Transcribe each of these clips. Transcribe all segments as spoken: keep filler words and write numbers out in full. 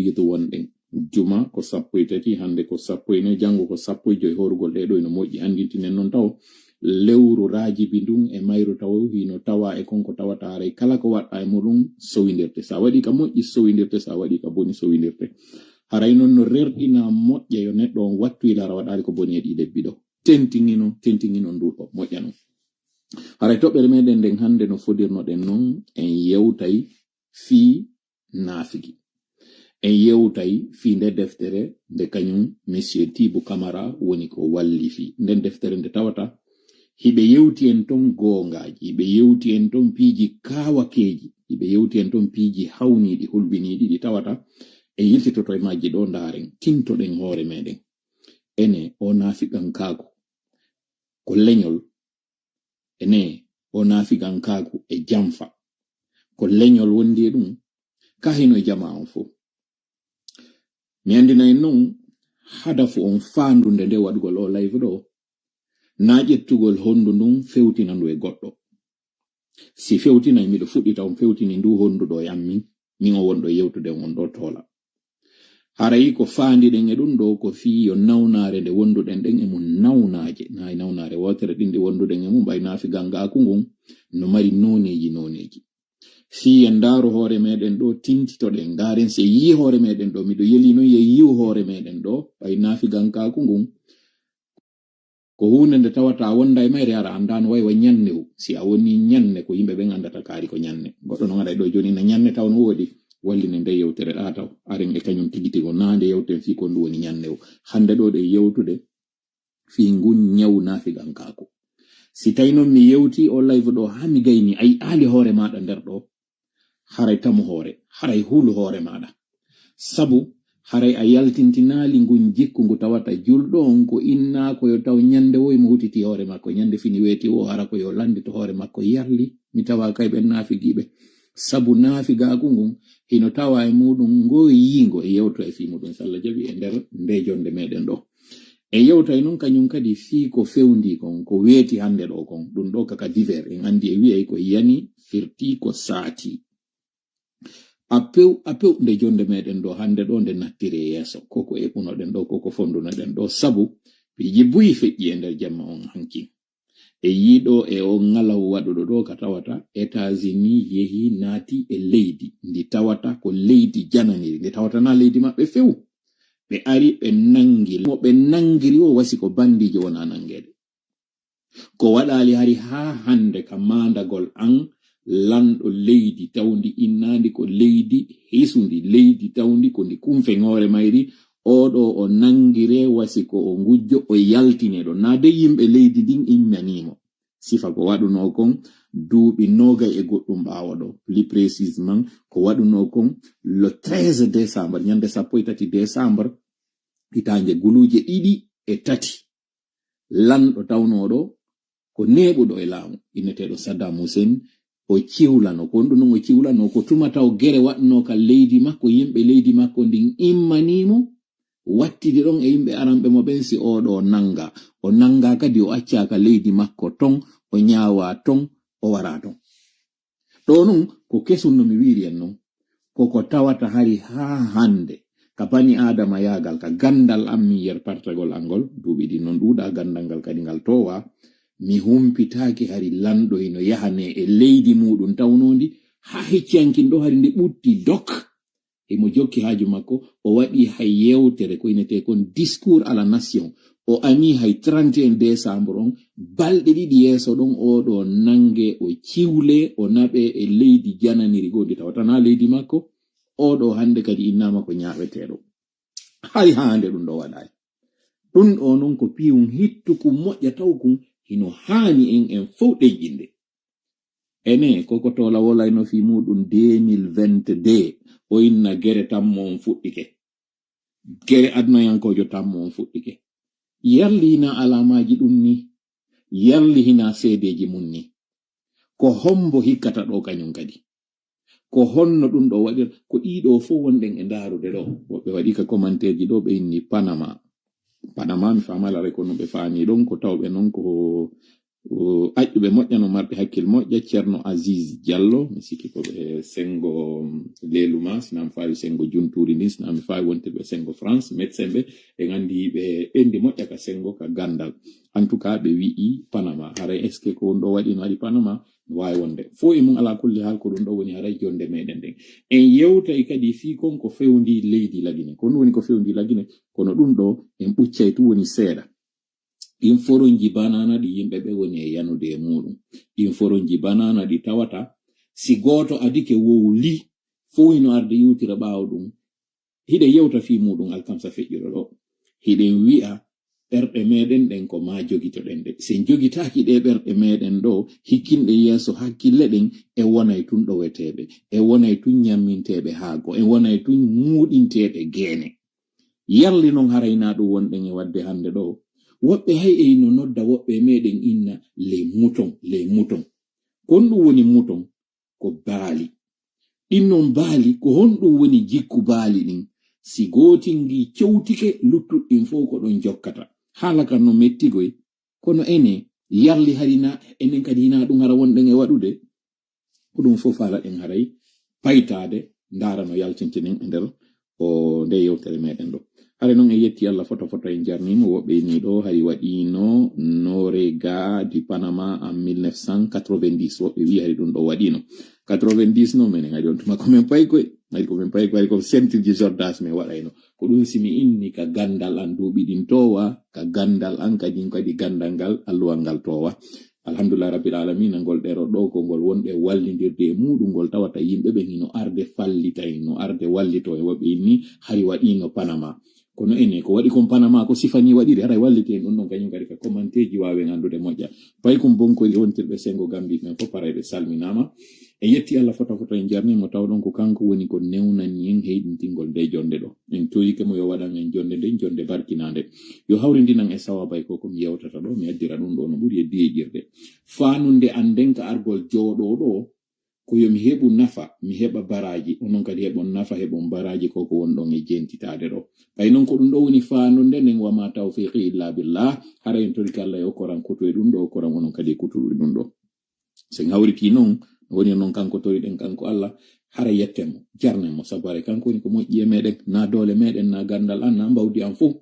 yidu wonɗen. Juma ko sappo e tati, hannde ko sappo e nayi, janngo ko sappo e joy. Horugol ɗee ɗoo ino moƴƴi. Anndintinen noon taw lewru Raajibi ndun e mayru taw hino tawa e kon ko tawata haray kala ko waɗɗaa e muɗum sowindirte. So a waɗii ka moƴƴi sowindirte, so a waɗii ka boni sowindirte. Haray noon no rerɗina moƴƴa yo neɗɗo on wattu ila hara waɗaali ko boni e ɗii lebbi ɗoo. Tentingino, tentingino ndu ɗoo moƴƴa non. Haray toɓɓere meɗen nden hannde no fodirnoɗen non en yewtay fii naafigi. En yewtay fii nde deftere nde kañum Monsieur Tibu Kamara woni ko wallifi. Nden deftere nde tawata hiɓe yewti en ton goongaaji, hiɓe yewti en ton piiji kaawakeeji, hiɓe yewti en ton piiji hawniiɗi, hulɓiniiɗi, ɗi tawata en yiltitoto e majji ɗoo, ndaaren, tintoɗen hoore meɗen. Ene, o naafiqankaaku ko leñol. Ene, o naafiqankaaku e janfa ko leñol wondi e ɗum, ka hino e jamaa on fow. Mi anndinay non hadafu on faandunde nde waɗugol o live ɗoo, naa ƴettugol hondu ndun fewtina ndu e goɗɗo. Si fewtinay, miɗo fuɗɗita on fewtini ndu hondu ɗoo e an min, min o wonɗo yewtude on ɗoo toola. Haray ko faandiɗen e ɗum ɗoo ko fii yo nawnaare nde wonduɗen ɗen e mum nawnaaje, naa e nawnaare wootere ɗin ɗi wonduɗen e mum, ɓay naafigangaaku ngun no mari nooneeji nooneeji. Fii en ndaaru hoore meɗen ɗoo, tintitoɗen, ndaaren si en yii hoore meɗen ɗoo, miɗo yeli non yo en yiu hoore meɗen ɗoo, ɓay naafigankaaku ngun ko huunde nde tawata a wonda e mayre hara anndaa no way wa ñannewu. Si a woni ñanne ko yimɓe ɓen anndata kaari ko ñanne. Goɗɗo non aɗa ɗoo jooni na ñanne taw no woodi. Wallinen nde yewtere ɗaa taw. Aren e kañum tigi tigi o naa nde yewten fii ko ndu woni ñannewu. Hannde ɗoo ɗe yewtude fii ngun ñawu naafigankaaku. Si tawi non mi yewti o live ɗoo haa mi gayni a yi'aali hoore maaɗa nder ɗoo, haray tamu hoore, haray hulu hoore maaɗa. Sabu haray a yaltintinaali ngun jikku ngu tawata julɗo on ko innaa ko yo taw ñande wo himo hutiti hoore makko, ñande fini weeti wo hara ko yo lanndito hoore makko yarli, mi tawa kay ɓen naafigiiɓe. Sabu naafigaaku ngun hino tawa e muɗum ngo yiingo e yewto e fii muɗum, so Allah jaɓi, e nder nde jonde meɗen ɗoo. E yewtay non kañum kadi fii ko fewndii kon, ko weeti hannde ɗoo kon, ɗum ɗoo kaka divers, en anndi e wi'ay ko yani, firti, ko saati. A pew, a pew nde jonde meɗen ɗoo hannde ɗoo nde nattiri e yeeso, koko eɓɓunoɗen ɗoo, koko fondunoɗen ɗoo, sabu piiji buy feƴƴi e nder jamma on hanki. E yiiɗo e on ŋalaw waɗuɗo ɗoo ka tawata États-Unis yehi naati e leydi, ndi tawata ko leydi jananiri, ndi tawata na leydi maɓɓe few. Ɓe ari ɓe nangiri, mo ɓe nangiri o wasi ko bandiijo wona nangeede. Ko waɗaali hari haa hannde ka maandagol an, lanɗo leydi tawndi innaandi ko leydi hisundi, leydi tawndi ko ndi kumfeŋoore mayri, oo ɗoo o nangiree wasi ko o ngujjo, o yaltinee ɗoo. Naa de yimɓe leydi ndin immanii mo. Sifa ko waɗunoo kon duuɓi noogay e goɗɗum ɓaawo ɗoo. Plus précisément, ko waɗunoo kon le treize décembre, ñande sappo e tati décembre, hitaande guluuje ɗiɗi e tati. Lanɗo tawnooɗo ko neeɓuɗo e laamu, inneteeɗo Saddam Hussein, o ciwlano. Ko honɗum non o ciwlano? Ko tuma taw gere waɗnoo ka leydi makko, yimɓe leydi makko ndin immanii mo, wattidi ɗon e yimɓe aranɓe mo ɓen, si oo ɗoo nanga. O nanga kadi, o acca ka leydi makko ton, o ñaawa ton, o wara ton. Ɗoo nun ko kesun no mi wiiri en non. Ko ko tawata hari haa hannde ka bani aadama yaagal, ka ganndal am min yer partagol an ngol, duuɓi ɗin non ɗuuɗaa, ganndal ngal kadi ngal toowaa. Mi humpitaaki hari lanɗo hino yahanee e leydi muuɗum tawnoondi haa hecci hankin ɗoo hari ndi ɓutti dok. Himo jokki haaju makko, o waɗi hay yewtere ko inetee kon discours à la nation. O anii hay trente et un décembre on, balɗe ɗiɗi yeeso ɗon, oo ɗoo nangee, o ciwlee, o naɓee e leydi jananiri goo ndi tawata na leydi makko. Oo ɗoo hannde kadi innaama ko ñaaweteeɗo. Hari haa hannde ɗum ɗoo waɗaali. Ɗum ɗoo non ko piyum hittukum moƴƴa taw kun hino haani en, en fow ɗenƴinde. Ene, ko ko toola wolayno fii muuɗum deux mille vingt-deux, o inna gere tammo on fuɗɗike. Gere adnoyankoojo tammo on fuɗɗike. Yarli hinaa alaamaaji ɗum ni, yarli hinaa seedeeji mum ni. Ko hombo hikkata ɗoo kañum kadi? Ko honno ɗum ɗoo waɗir? Ko ɗii ɗoo fow wonɗen e ndaarude ɗoo. Woɓɓe waɗi ka commentaire ji ɗoo, ɓe inni Panama. Panama, mi faamaali haray ko no ɓe faami ɗon, ko tawɓe non ko O, aƴɓe moƴƴa no marɓe hakkil moƴƴa, Ceerno Aziz Diallo, mi sikki ko ɓe senngo Leluma, sina mi faawi senngo Junturi ndin, sina mi faawi wontirɓe senngo France, médecin ɓe, en anndi ɓe ɓenndi moƴƴa ka senngo, ka ganndal. En tout cas, ɓe wi'i Panama. Haray est-ce que ko ɗum ɗo waɗi no waɗi Panama? No waawi wonde. Fof e mum, alaa kulli haal, ko ɗum ɗo woni haray jonnde meɗen nden. En yewtay kadi fii kon ko fewndii leydi Lagine. Ko ɗum woni ko fewndii Lagine, kono ɗum ɗo en ɓuccay tun woni seeɗa. Ɗin foronji banana ɗi yimɓe ɓe woni e yanude e muɗum. Ɗin foronji banana ɗi tawata si gooto adike wowli, fof hino arde iwtira ɓaawo ɗum. Hiɗen yewta fii muɗum alkamsa feƴƴuɗo ɗo. Hiɗen wi'a ɓerɗe meɗen ɗen ko maa jogitoɗen ɗe. Si en jogitaaki ɗe ɓerɗe meɗen ɗo, hikkinɗe yeeso hakkille ɗen e wonay tun ɗoweteeɓe, e wonay tun ñamminteeɓe haago, e wonay tun muuɗinteeɓe geene. Yarli non haray naa ɗum wonɗen e waɗde hannde ɗo. Woɓɓe hay e no nodda woɓɓe e meɗen inna les moutons, les moutons. Kon ɗum woni mouton, ko baali. Ɗin non baali, ko honɗum woni jikku baali ɗin? Si gootin ngi cewtike, luttuɗin fof ko ɗon jokkata. Haala kan no mettigoy, kono ene yarli hari na, enen kadi hinaa ɗum hara wonɗen e waɗude. Ko ɗum fof faalaɗen haray paytaade, ndaara no yaltintinen e nder o nde yewtere meɗen ɗo. Hare noon en yetti Allah foto foto en jarnimo woɓɓe ini ɗo hari waɗino Norega di Panama en mille neuf cent quatre-vingt-dix, woɓɓe wi hari ɗum ɗo waɗino quatre-vingt-dix. No menen hari on tuma ko men pay koy, hari ko men pay koy, hari ko sentirji jordas men waɗayno. Ko ɗum si mi inni ka gandal an duuɓi ɗin towa, ka gandal an kadin kadi gandal ngal alluwal ngal towa. Alhamdulillah rabbil alamina, ngol ɗero ɗo ko ngol wonɗe wallindirde e muɗum ngol tawata yimɓe ɓen hino arde fallita en, no arde wallito en. Woɓɓe inni hari waɗino Panama. Kono ene ko waɗi kon Panama ko sifani waɗiri, haray walliti en ɗum ɗon kañum kadi ka commenteji waawen anndude moƴƴa. Pay kum bonkori wontirɓe sengo Gambi ɓen fof parayɓe salminama. En yetti Allah foto foto en jarnimo taw ɗon ko kanko woni ko newnani en heyɗintingol nde jonde ɗo. En toyike mo yo waɗan en jonde nden jonde barkinande. Yo hawrindinan e sawabay ko ko mi yewtata ɗo, mi addira ɗum ɗo no ɓuri e deeƴirde. Faanunde an nden ka argol jooɗo ɗo, ko yo mi heɓu nafa, mi heɓa baraji, onon kadi heɓon nafa, heɓon baraji ko ko wonɗon e jentitaade ɗo. Ɓay non ko ɗum ɗo woni faanunde nden, wa ma tawfiqi illa billah, hara en torike Allah e okkoran kutu e ɗum ɗo, okkoran onon kadi e kutu e ɗum ɗo. So en hawriti non, no woni non kanko toriɗen kanko Allah, hara yetten mo, jarnen mo, sabu haray kanko woni ko moƴƴi e meɗen, na doole meɗen, na gandal an, na mbawdi an fof.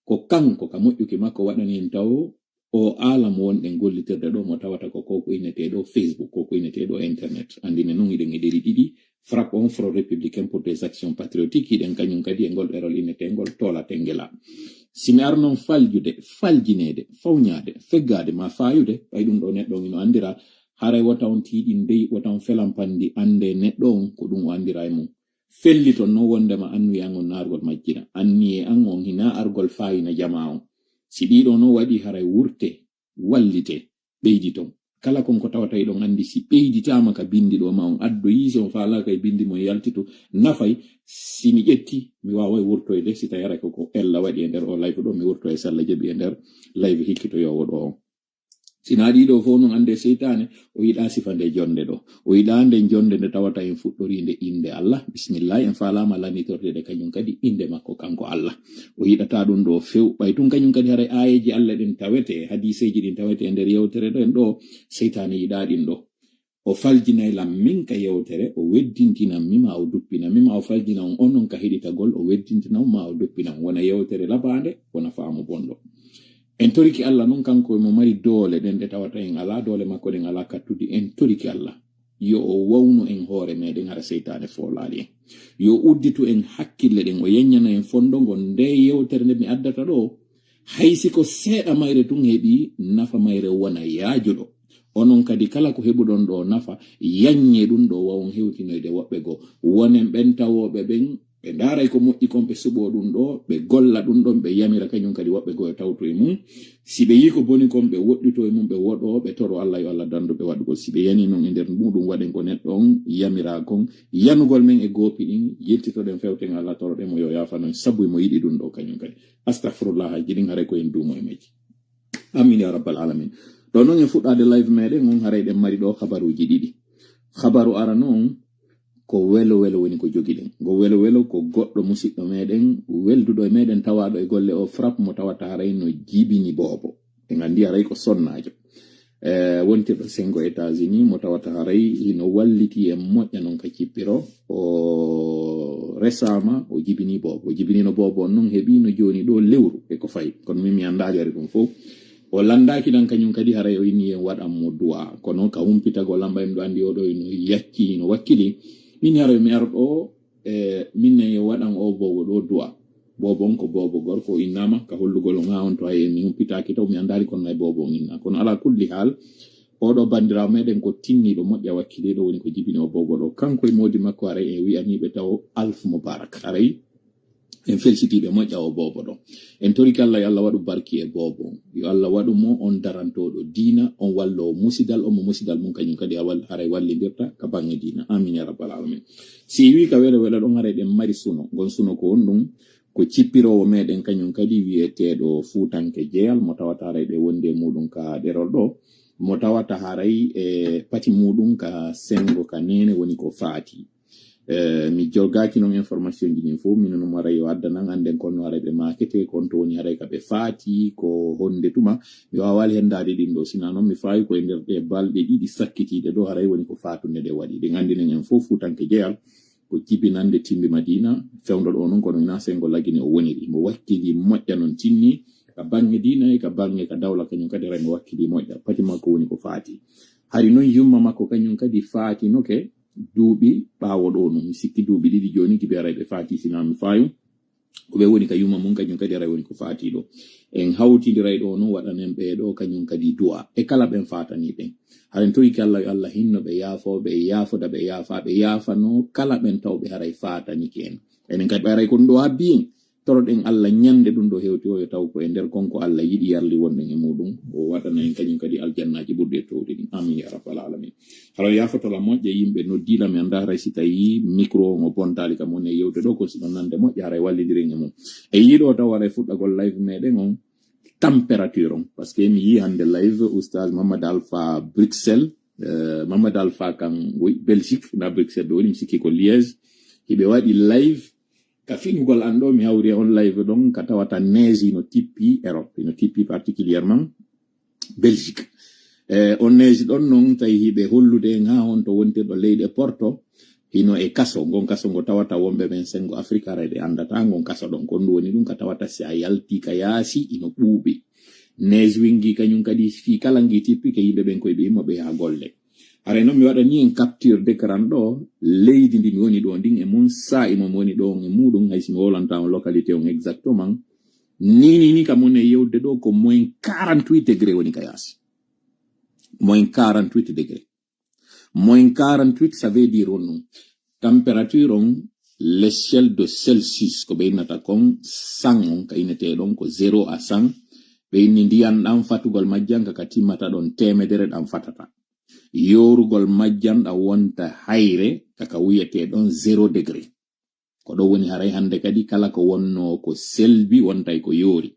Ko kanko ka moƴƴuki makko waɗani en taw o alam wonɗen gollitirde ɗo mo tawata ko ko ko innetee ɗo Facebook, ko ko innetee ɗo internet. Andine non hiɗen e ɗeri ɗiɗi, Frappe on, Front Républicain pour des Actions Patriotiques, hiɗen kañum kadi e ngol ɗerol innetee ngol Toola Tengela. Si mi arnon faljude, faljineede, fawñaade, feggaade ma faayude, ɓay ɗum ɗo neɗɗo on ino andira, haray wota on tiiɗin dey, wota on felan pandi, ande neɗɗo on ko ɗum o andira e mum. Felliton non wondema annuye an on naargol majjina, anniye an on hina argol faayina jama on. Si ɗiɗo non waɗi haray wurte, wallite, ɓeyditon. Kala kon ko tawata eɗon andi si ɓeyditaama ka bindi ɗo ma on addoyi, si on faalaaka e bindi mo yaltitu, nafay, si mi ƴetti, mi waaway wurtoyde, si tawi haray ko ko ella waɗi e nder o live ɗo, mi wurtoy e si Allah jaɓi e nder live hikkitoyoowo ɗo on. Si na ɗiɗo fof non ande seytaane, o yiɗa sifa nde jonde ɗo. O yiɗa nde jonde nde tawata en fuɗɗoriinde innde Allah. Bismillah, en faalaama lanitorde ɗe kañum kadi innde makko kanko Allah. O yiɗata ɗum ɗo few. Ɓay tun kañum kadi haray aayeeji Allah ɗin tawete, hadiiseeji ɗin tawete e nder yewtere ɗen ɗo, seytaane yiɗa ɗin ɗo. O faljinay lan min ka yewtere, o weddintinan mi ma o duppinan mi ma o faljina on onon ka heɗitagol, o weddintinan ma o duppinan. Wona yewtere labaande, wona faamu bonɗo. En toriki Allah non kanko mo mari doole ɗen ɗe tawata en alaa, doole makko ɗen alaa kattudi. En toriki Allah yo o wawnu en hoore meɗen hara seytaane foolaali en. Yo udditu en hakkille ɗen, o yeññana en fondo ngo nde yewtere nde mi addata ɗo. Hay si ko seeɗa mayre tun heɓi, nafa mayre wona yaajuɗo. Onon kadi kala ko heɓuɗon ɗo nafa, yaññe ɗum ɗo wawon hewtinoyde woɓɓe goo. Wonen ɓen tawooɓe ɓen, ɓe ndaaray ko moƴƴi kon, ɓe suɓoo ɗum ɗo, ɓe golla ɗum ɗon, ɓe yamira kañum kadi woɓɓe goo e tawto e mum. Si ɓe yii ko boni kon, ɓe woɗɗito e mum, ɓe woɗoo, ɓe toro Allah yo Allah dandu ɓe waɗugol. Si ɓe yani non e nder muɗum, waɗen ko neɗɗo on yamira kon. Yanugol men e goopi ɗin, yettitoɗen fewten Allah, toroɗen mo yo yaafano en, sabu mo yiɗi ɗum ɗo kañum kadi. Astahfirullah, hajji ɗin haray ko en duumo e majji. Amin ya rabbal alamin. Ɗo non e fuɗɗaade live meɗen on, haray ɗen mari ɗo habaruuji ɗiɗi. Habaru arano on ko welo welo woni ko jogiɗen. Ngo welo welo ko goɗɗo musiɗɗo meɗen, welduɗo e meɗen, tawaaɗo e golle o Frappe mo tawata haray no jibini boobo. En andi haray ko sonnaajo. E, wontirɗo sengo États-Unis mo tawata haray hino walliti e moƴƴa non ka cippiro. O resama, o jibini boobo. O jibinino boobo on non, heɓino jooni ɗo lewru e ko fayi. Kono min mi anndaali ari ɗum fof. O landaaki ɗan kañum kadi haray o inni en waɗan mo du'a. Kono ka humpitagol am ɓay miɗo anndi oɗo ino yacci, ino wakkili. Min haray mi arɗo, e, min ne yo waɗan o boobo ɗo du'a. Boobo on ko boobo gorko o innama ka hollugol on ha on to hay mi humpitaaki taw mi anndaali kono nay boobo on inna. Kono ala kulli haal, oɗo banndiraawo meɗen ko tinniiɗo moƴƴa wakkiliiɗo woni ko jibini o boobo ɗo. Kanko e moodi makko haray en wi'aniiɓe taw Alf Mubarak. Haray en felsitiiɓe moƴƴa o boobo ɗo. En torike Allah yo Allah waɗu barki e boobo on. Yo Allah waɗu mo on darantooɗo diina, on wallo musidal, on mo musidal mum kañum kadi a wal-, haray wallindirta ka baŋŋe diina. Amin ya rabbal alamin. Si wi ka welo welo ɗon haray ɗen mari suno. Ngon suno ko on ɗum ko cippiroowo meɗen kañum kadi wi'eteeɗo Fuutanke Jeyal mo tawata haray ɗe wondi e muɗum ka ɗerol ɗo. Mo tawata haray e pati muɗum ka sengo ka nene woni ko faati. E, mi jorgaaki non information ji ɗin fof, minen no haray yo addanan annden kono haray ɓe maakete, kon to woni haray ka ɓe faati, ko honde tuma. Mi waawaali henndaade ɗin ɗo, sina non mi faawi ko e nder ɗe balɗe ɗiɗi sakkitiiɗe ɗo haray woni ko faatunde ɗe waɗi. Ɗen anndinen en fof Fuutanke Jeyal ko jibinande Timbi Madina, fewndo ɗo non kono ina sengo Lagine o woniri. Mo wakkili moƴƴa non tinni, ka baŋŋe diina e ka baŋŋe ka dawla kañum kadi haray mo wakkili moƴƴa. Pati makko woni ko faati. Hari non yumma makko kañum kadi faatinoke duuɓi ɓaawo ɗo non. Mi sikki duuɓi ɗiɗi jooni gibi haray ɓe faati sina mi faayu. Ko ɓe woni ka yumma mum kañum kadi haray woni ko faati ɗo. En hawtindiray ɗo non waɗanen ɓe ɗo kañum kadi du'a. E kala ɓen faatani ɓen. Haren torike Allah yo Allah hinno ɓe yaafo ɓe yaafoda ɓe yaafa ɓe yaafano kala ɓen tawɓe haray faatanike en. Enen kadi ɓe haray ko ɗum ɗo habbi en. Toroɗen Allah ñande ɗum ɗo hewti o yo taw ko e nder kon ko Allah yiɗi yarli wonɗen e muɗum. O waɗana en kañum kadi aljannaaji ɓurɗi e towde ɗin. Amin ya rabbal alamin. Haray yaafotola moƴƴa yimɓe noddiila mi annda haray si tawi micro on o bontaali kam woni e yewte ɗo ko si ɗon nande moƴƴa haray wallindiren e mum. E yiɗo taw haray fuɗɗagol live meɗen on température on. Parce que mi yi hande live Oustaz Mamadou Alpha Bruxelles, euh, Mamadou Alpha kan woy Belgique na Bruxelles ɗo woni mi sikki ko Liège. Hiɓe waɗi live ka finugol an ɗo mi hawri e on live ɗon ka tawata neige ino tippi Europe, ino tippi particulièrement Belgique. E, on neige ɗon non tawi hiɓe hollude en ha honto wontirɗo leyɗe Porto hino e kaso, ngon kaso ngo tawata wonɓe ɓen sengo Afrique haray ɓe andata ngon kaso ɗon. Ko ɗum woni ɗum ka tawata si a yalti ka yaasi ino ɓuuɓi. Neige wingi kañum kadi fii kala ngi tippi ke yimɓe ɓen koye ɓe immo ɓe yaha golle. Haray non mi waɗani en capture d'écran ɗo leydi ndi mi woni ɗo ndin e mum saa'i mo mi woni ɗo on e muɗum hay si mi wowlanta on localité on exactement. Ni, ni, ni kam woni e yewde ɗo ko moins quarante-huit degré woni ka yaasi. Moins quarante-huit degré. Moins quarante-huit, ça veut dire on non. Température on, l'échelle de Celsius, ko ɓe innata kon cent on, ka innete ɗon ko zéro à cent. Ɓe inni ndiyan ɗan fatugol majjan ka ka timmata ɗon temedere ɗan fatata. Yorugol majjan ɗan wonta hayre ka ka wiyete ɗon zéro degré. Ko ɗo woni haray hande kadi kala ko wonno ko selbi wontay ko yoori.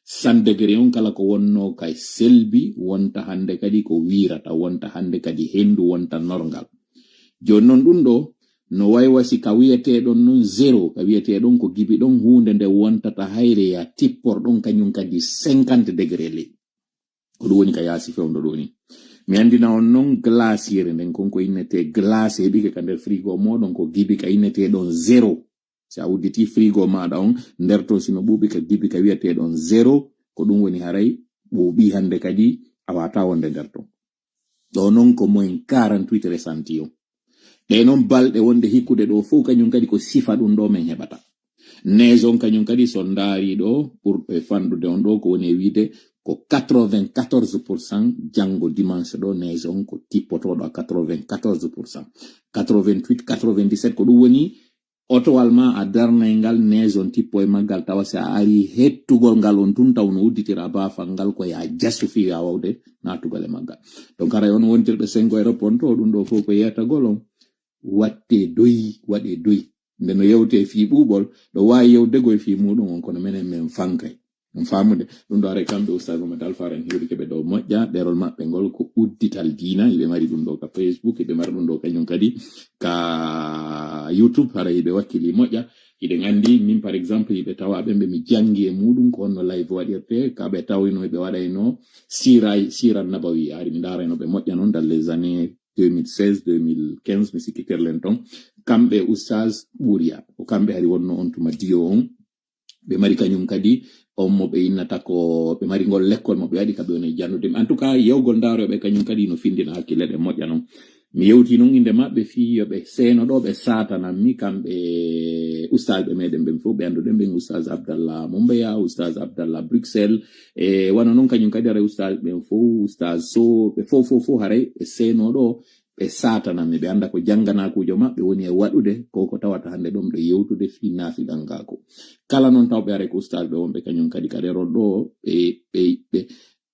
Cent degré on kala ko wonno ka selbi wonta hande kadi ko wiirata, wonta hande kadi hendu, wonta norngal. Jooni non ɗum ɗo no waywasi ka wiyeteɗon non zéro, ka wiyeteɗon ko gibi ɗon hunde nde wontata hayre ya tipporɗon kañum kadi cinquante degré ley. Ko ɗum woni ka yaasi fewndo ɗo ni. Mi andina on non glaciere nden kon ko innete glace heɓike ka nder frigo moɗon ko gibi ka innete ɗon zéro. Si a udditi frigo maɗa on nder ton sino ɓuuɓi ka gibi ka wiyeteɗon zéro, ko ɗum woni haray ɓuuɓi hande kadi a wata wonde nder ton. Ɗo non ko moins quarante-huit ressenti on. Ɗe non balɗe wonde hikkude ɗo fof kañum kadi ko sifa ɗum ɗo min heɓata. Neige on kañum kadi so ndaari ɗo ɓurɗo e fanɗude on ɗo ko woni e wiide ko quatre-vingt-quatorze pour cent janngo dimanche ɗo neige on ko tippotoɗo à quatre-vingt-quatorze pour cent. Quatre-vingt-huit, quatre-vingt-dix-sept ko ɗum woni otowal ma a darnay ngal neige on tippo e maggal tawa si a ari hettugol ngal on tun taw no udditira baafal ngal ko ya jasu fi ya wawde natugol e maggal. Donc haray on wontirɓe sengo e ropponto ɗum ɗo fof ko yetagol on. Watte doyi, waɗe doyi. Nde no yewte fii ɓuuɓol, ɗo waawi yewdego e fii muɗum on, kono menen men fankay. On faamude? Ɗum ɗo haray kamɓe Oustaz Mamadou Alpha en hiwri keɓe ɗo moƴƴa, ɗerol maɓɓe ngol ko uddital diina, hiɓe mari ɗum ɗo ka Facebook, hiɓe mari ɗum ɗo kañum kadi ka YouTube, haray hiɓe wakkili moƴƴa. Hiɗen anndi, min, par exemple, yiɓe tawa ɓen ɓe mi janngi e muɗum ko honno live waɗirte, ka ɓe tawino ɓe waɗayno siira, siira nabawi. Hari mi ndaarayno ɓe moƴƴa non dans les années deux mille seize, deux mille quinze, mi sikki kerlen ton. Kamɓe Oustaz Ɓuriya, ko kamɓe hari wonno on tuma diyo on. Ɓe mari kañum kadi on mo ɓe innata ko ɓe mari ngol lekkol mo ɓe waɗi ka ɓe woni e jannude. En tout cas, yewgol ndaaroɓe kañum kadi no findina hakkille ɗe moƴƴa non. Mi yewti non innde maɓɓe fii yo ɓe seeno ɗo ɓe saatanan mi kamɓe ustaasɓe meɗen ɓen fof ɓe annduɗen ɓen, Oustaz Abdallah Mumbeya, Oustaz Abdallah Bruxelles, e wano non kañum kadi haray ustaasɓe ɓen fof, Oustaz Sow, ɓe fof, fof, fof haray ɓe seeno ɗo ɓe saatanan mi, ɓe annda ko jannganakuujo maɓɓe woni e waɗude, ko ko tawata hannde ɗon ɓe yewtude fii naafiqangaaku. Kala non tawɓe haray ko ustaasɓe wonɓe kañum kadi ka ɗerol ɗo, ɓe, ɓe, ɓe,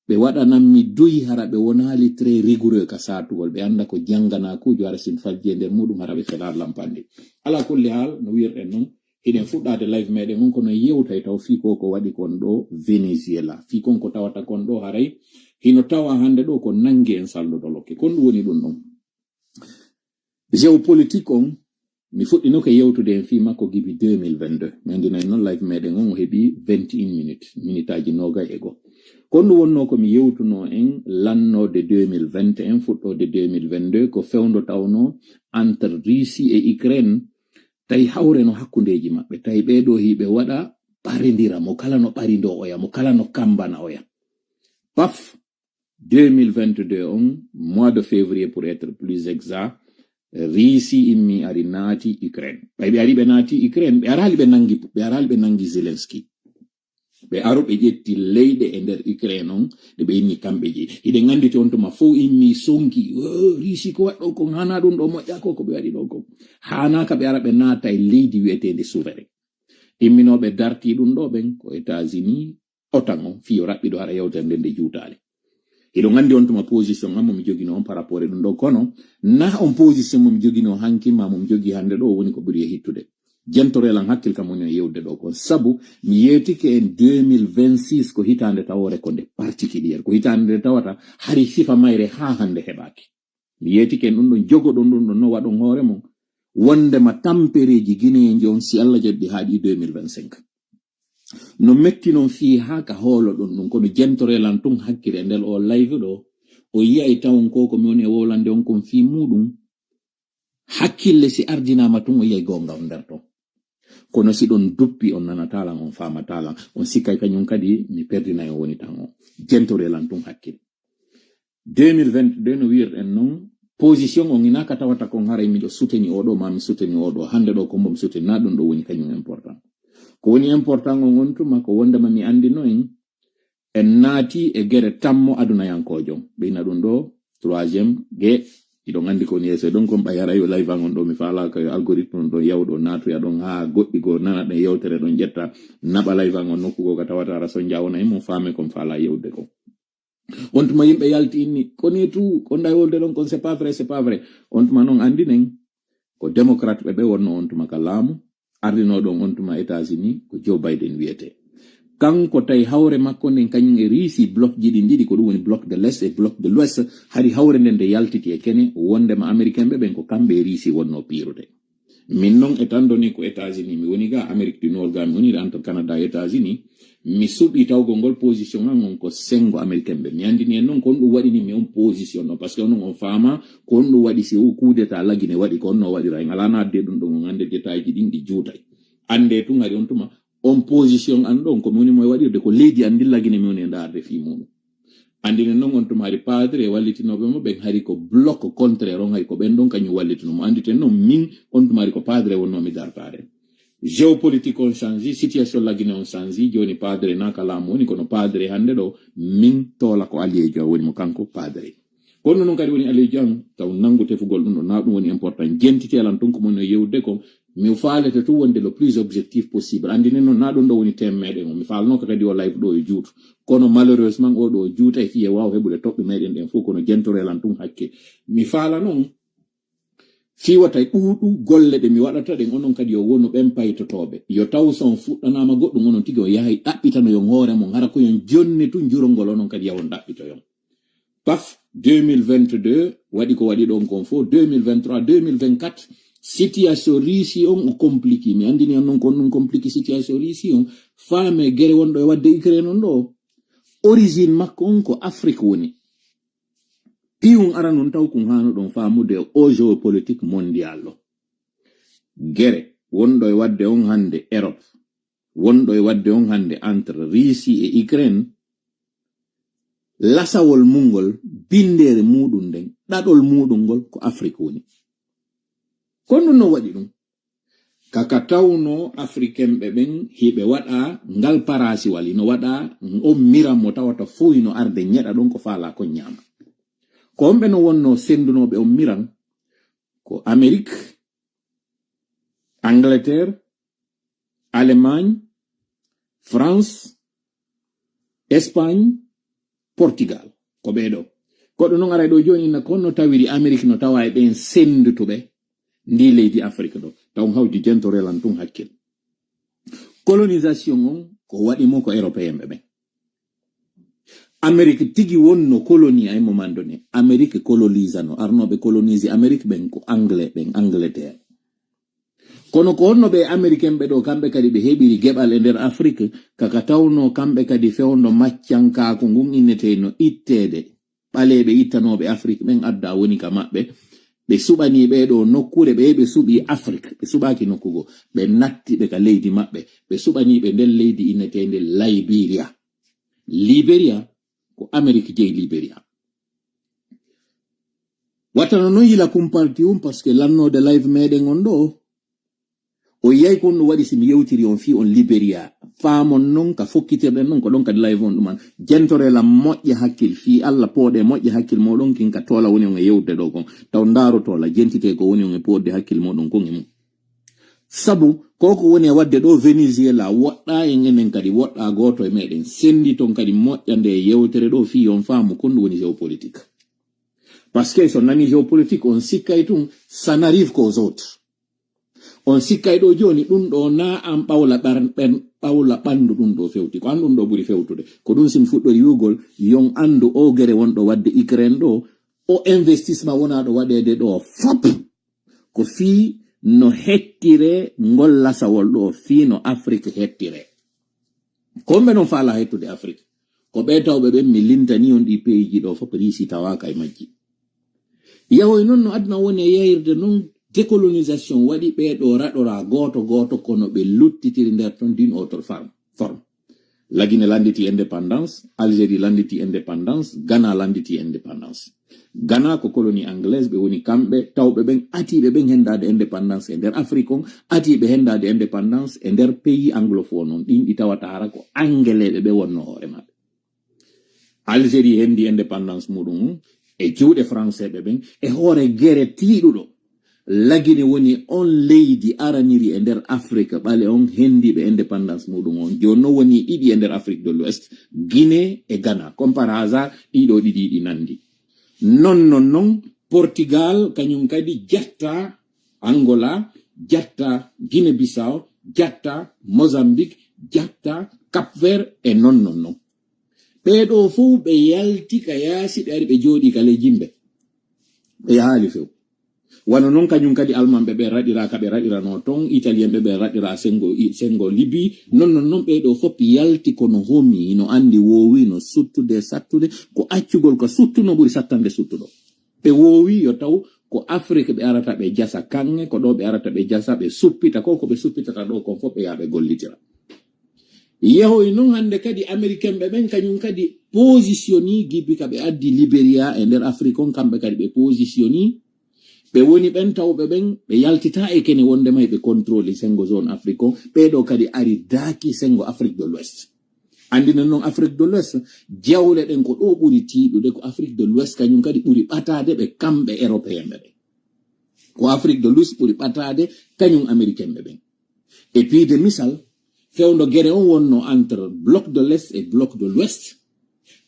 ɓe waɗanan mi duyi hara ɓe wonaali très rigoureux ka saatugol, ɓe annda ko jannganakuujo hara sin fajji e nder muɗum hara ɓe felaali lampandi. Ala kulli haal, no wi'irɗen non, hiɗen fuɗɗaade live meɗen on, kono yewtay taw fii ko ko waɗi kon ɗo Venezuela. Fii kon ko tawata kon ɗo haray, hino tawa hannde ɗo ko nangi en salndo dolokke. Kon ɗum woni ɗum ɗon. Géopolitique on, mi fuɗɗinoke yewtude en fii makko gibi deux mille vingt-deux. Mi anndina en non live meɗen on o heɓi vingt et une minutes, minitaaji noogay e go. Kon ɗum wonno ko mi yewtuno en lannoode deux mille vingt et un, fuɗɗoode deux mille vingt-deux, ko fewndo tawno entre Russie e Ukraine, tawi hawre no hakkundeeji maɓɓe, tawi ɓee ɗoo hiɓe waɗa ɓarindira, mo kala no ɓarindoo oya, mo kala no kambana oya. Paf, deux mille vingt-deux on, mois de février pour être plus exact, Russie immi ari naati Ukraine. Ɓay ɓe ari ɓe naati Ukraine, ɓe araali ɓe nangi, ɓe araali ɓe nangi Zelensky. Ɓe aro ɓe ƴetti leyɗe e nder Ukraine on, ɗe ɓe inni kamɓe jeyi. Hiɗen anndi on tuma fow immi sonki, "Oh, Russie ko waɗɗo kon, haanaa ɗum ɗo moƴƴa ko, ko ɓe waɗi ɗo kon." Haanaa ka ɓe ara ɓe naata e leydi wi'eteende souverain. Imminooɓe dartii ɗum ɗo ɓen ko États-Unis, OTAN on, fii yo raɓɓiɗo hara yewtere nden nde juutaali. Hiɗon anndi on tuma position an mo mi jogino on par rapport e ɗum ɗo, kono na on position mo mi jogino hanki ma mo mi jogi hannde ɗo woni ko ɓuri e hittude. Jentorel an hakkil kam woni e yewde ɗo kon. Sabu mi yeetike en deux mille vingt-six ko hitaande tawore ko nde particulier. Ko hitaande nde tawata hari sifa mayre haa hannde heɓaaki. Mi yeetike en ɗum ɗon, jogoɗon ɗum ɗon, no waɗon hoore mon. Wondema tampereeji Guinéen on, si Allah jaɓi, haaɗi deux mille vingt-cinq. No metti non fii haa ka hooloɗon ɗum, kono jentorel an tun hakkil e nder o live ɗo, o yi'ay tawon ko ko mi woni e wowlande on kon fii muɗum. Hakkille si ardinaama tun, o yi'ay goonga on nder ton. Kono si ɗon duppi, on nanatalan, on faamatalan, on sikkay kañum kadi mi perdinay on woni tan o. Jentorel an tun hakkil. Deux mille vingt-deux no wi'irɗen non, position on ina ka tawata kon haray miɗo soutenir oɗo, ma mi soutenir oɗo. Hannde ɗo ko mbo mi soutenir, na ɗum ɗo woni kañum important. Ko woni important on on tuma ko wondema mi anndino en, en naati e gere tammo adunayankoojo. Ɓe ina ɗum ɗo, troisième ge, hiɗon anndi ko woni yeeso e ɗon kon ɓay haray yo live an on ɗo mi faala ka yo algorithme on ɗon yawɗo naatoya ɗon haa goɗɗi goo nana ɗen yewtere ɗon ƴetta naɓa live an on nokku goo ka tawata hara sonja wona e mum faame kon faala yewde kon. On tuma yimɓe yalti inni, "Ko ni tout, ko nday wolde ɗon kon, c'est pas vrai, c'est pas vrai." On tuma non anndinen, ko démocrate ɓe ɓe wonno on tuma ka laamu, ardinoo ɗon on tuma États-Unis, ko Joe Biden wiyete. Kanko tawi hawre makko nden kañum e Russie, bloc ji ɗin ɗiɗi, ko ɗum woni bloc de l'Est e bloc de l'Ouest, hari hawre nden nde yaltiti e kene, wondema Américain ɓe ɓen ko kamɓe e Russie wonno piirude. Min non, étant donné ko États-Unis mi woni ga, Amérique du Nord ga mi woni, entre Canada et États-Unis, mi suɓi tawgol ngol position an on ko sengo Américain ɓe. Mi anndini en non ko on ɗum waɗini mi on position ɗo, parce que onon on faama ko on ɗum waɗi si o coup d'état lagine waɗi ko on no waɗira en. Alaa na adde ɗum ɗon on annde détail ji ɗin ɗi juutay. Annde tun hari on tuma on position an ɗon ko mi woni mo e waɗirde ko leydi an ndin lagine mi woni e ndaarde fii muɗum. Anndinen non on tuma hari padre e wallitinooɓe mo ɓen hari ko bloc contraire on, hari ko ɓen ɗon kañum wallitino mo. Annditen non min on tuma hari ko padre wonno mi dartaade. Géopolitique on change, situation lagine on change, jooni padre na ka laamu woni, kono padre hannde ɗo min toola ko alliéjo woni mo kanko padre. Kono non kadi woni alliéjo an, taw nanngu tefugol ɗum ɗo, na ɗum woni important. Jentitelan tun ko moni o yewde ko, mi faalete tun wonde le plus objectif possible. Anndinen non na ɗum ɗo woni thème meɗen o. Mi faalno ko kadi o live ɗo e juutu. Kono malheureusement o ɗo juuta e fiye waaw heɓude toɓɓe meɗen ɗen fof, kono jentorelan tun hakke. Mi faala non, fii wata ɓuuɗu golle ɗe mi waɗata ɗen, onon kadi yo wonu ɓen paytotooɓe. Yo taw so on fuɗɗanaama goɗɗum, onon tigi on yahay ɗaɓɓitanoyon hoore mon, hara ko yon jonni tun jurol ngol, onon kadi yawon ɗaɓɓitoyon. Paf, deux mille vingt-deux waɗi ko waɗi ɗon kon fof, deux mille vingt-trois, deux mille vingt-quatre, Situation Russie on o compliqué. Mi andini on non ko on ɗum compliqué situation Russie on. Faame gere wonɗo e wadde Ukraine on ɗo. Origine makko on ko Afrique woni. Piyun aranun taw kun haano ɗon faamude o géopolitique mondial ɗo. Gere wonɗo e wadde on hande Europe. Wonɗo e wadde on hande entre Russie e Ukraine. Lasawol mum ngol, bindeere muɗum nden, ɗaɗol muɗum ngol ko Afrique woni. Ko ɗum no waɗi ɗum. Kaka tawno Africain ɓe ɓen hiɓe waɗa ngal parasiwal, ino waɗa on miran mo tawata fof ino arde ñeɗa ɗon ko faala kon ñaama. Ko on ɓe no wonno sendunooɓe on miran? Ko Amérique, Angleterre, Allemagne, France, Espagne, Portugal. Ko ɓee ɗo. Koɗo noon ara ɗo jooni na kon no tawiri Amérique no tawa e ɓen senndutuɓe ndi leydi Afrique ɗo. Taw hawji jentorelan tun hakkil. Colonisation on ko waɗi mo ko Européen ɓe ɓen. Amérique tigi wonno colonie ay moment donné. Amérique colonisano, arnoɓe colonise Amérique ɓen ko Anglais ɓen, Angleterre. Kono ko honno ɓe Américain ɓe ɗo, kamɓe kadi ɓe heɓiri geɓal e nder Afrique, kaka tawno kamɓe kadi fewndo maccankaaku ngun inneteyno itteede. Ɓaleeɓe ittanooɓe Afrique ɓen adda woni ka maɓɓe. Ɓe suɓani ɓe ɗo nokkuure ɓe, ɓe suɓi Afrique, ɓe suɓaaki nokku go. Ɓe natti ɓe ka leydi maɓɓe. Ɓe suɓani ɓe nder leydi inneteende Liberia. Liberia ko Amérique jeyi Liberia. Wattano non yila kumparti um, parce que lannoode live meɗen on ɗo, o yiyay ko on ɗum waɗi si mi yewtiri on fii on Liberia. Faamon non ka fokkitirɗen non ko ɗon kadi live on ɗuman. Jentorela moƴƴa hakkil fii Alla, pooɗe moƴƴa hakkil moɗon kin ka toola woni on e yewtude ɗo kon. Taw ndaaro toola, jentite ko woni on e pooɗde hakkil moɗon kon e mum. Sabu ko ko woni e waɗde ɗo Venezuela, woɗɗa en enen kadi, woɗɗa gooto e meɗen. Sendi ton kadi moƴƴa nde yewtere ɗo fii on faamu kon ɗum woni géopolitique. Parce que so nani géopolitique, on sikkay tun, ça n'arrive qu'aux autres. On sikkay ɗo jooni, ɗum ɗo na an ɓawla ɓar-, ɓen, ɓawla ɓandu ɗum ɗo fewti. Ko an ɗum ɗo ɓuri fewtude. Ko ɗum si mi fuɗɗori wi'ugol, yon andu o gere wonɗo waɗde Ukraine ɗo, o investissement wonaa ɗo waɗeede ɗo fop. Ko fii no hettire ngol lasawol ɗo, fii no Afrique hettire. Ko homɓe non faala hettude Afrique? Ko ɓe tawɓe ɓen mi lintani on ɗi peyiji ɗo fop, Riisi tawaaka e majji. Yahoy non no aduna woni e yayirde non, décolonisation waɗi ɓe ɗo raɗora gooto gooto, kono ɓe luttitiri nder ton d'une autre forme, forme. La Guinée landiti indépendance, Algérie landiti indépendance, Ghana landiti indépendance. Ghana ko colonie anglaise, ɓe woni kamɓe tawɓe ɓen atiiɓe ɓen hendaade indépendance e nder Afrique on, atiiɓe hendaade indépendance e nder pays anglophone on, ɗin ɗi tawata hara ko angeleeɓe ɓe wonno hoore maɓɓe. Algérie hendi indépendance muɗum e juuɗe français ɓe ɓen, e hoore gere tiiɗuɗo. La Guinée woni on leydi araniri e nder Afrique ɓale on hendiiɓe indépendance muɗum on. Jooni non woni ɗiɗi e nder Afrique de l'Ouest, Guinée e Ghana. Comme par hasard, ɗiɗo ɗiɗi ɗi nandi. Non, non, non, Portugal kañum kadi jatta Angola, jatta Guinée Bissau, jatta Mozambique, jatta Cap Vert e non, non, non. Ɓee ɗo fof ɓe yalti ka yaasi, ɓe ari ɓe jooɗi ka ley jimbe. Ɓe yahaali few. Wano non kañum kadi Almanɓe ɓe raɗira ka ɓe raɗirano ton, Italienɓe ɓe raɗira sengo, i-, sengo Libi. Non, non, non, ɓee ɗo fof yalti kono homi, no andi woowi no suttude, sattude, ko accugol ka suttuno ɓuri sattande suttuɗo. Ɓe woowi yo taw ko Afrique ɓe arata ɓe jasa kaŋŋe, ko ɗo ɓe arata ɓe jasa, ɓe suppita, ko ko ɓe suppitata ɗo kon fof ɓe yaha ɓe gollitira. Yehoy non hande kadi Américain ɓe ɓen kañum kadi positioni gibi ka ɓe addi Liberia e nder Afrique on, kamɓe kadi ɓe positioni. Ɓe woni ɓen tawɓe ɓen, ɓe yaltita e kene wonde may ɓe contrôle sengo zone Afrique on. Ɓee ɗo kadi ari daaki sengo Afrique de l'Ouest. Andina non Afrique de l'Ouest, jawle ɗen ko ɗo ɓuri tiiɗude, ko Afrique de l'Ouest kañum kadi ɓuri ɓataade ɓe kamɓe Européen ɓe ɓen. Ko Afrique de l'Ouest ɓuri ɓataade kañum Américain ɓe ɓen. E piide misal, fewndo gere on wonno entre bloc de l'Est e bloc de l'Ouest.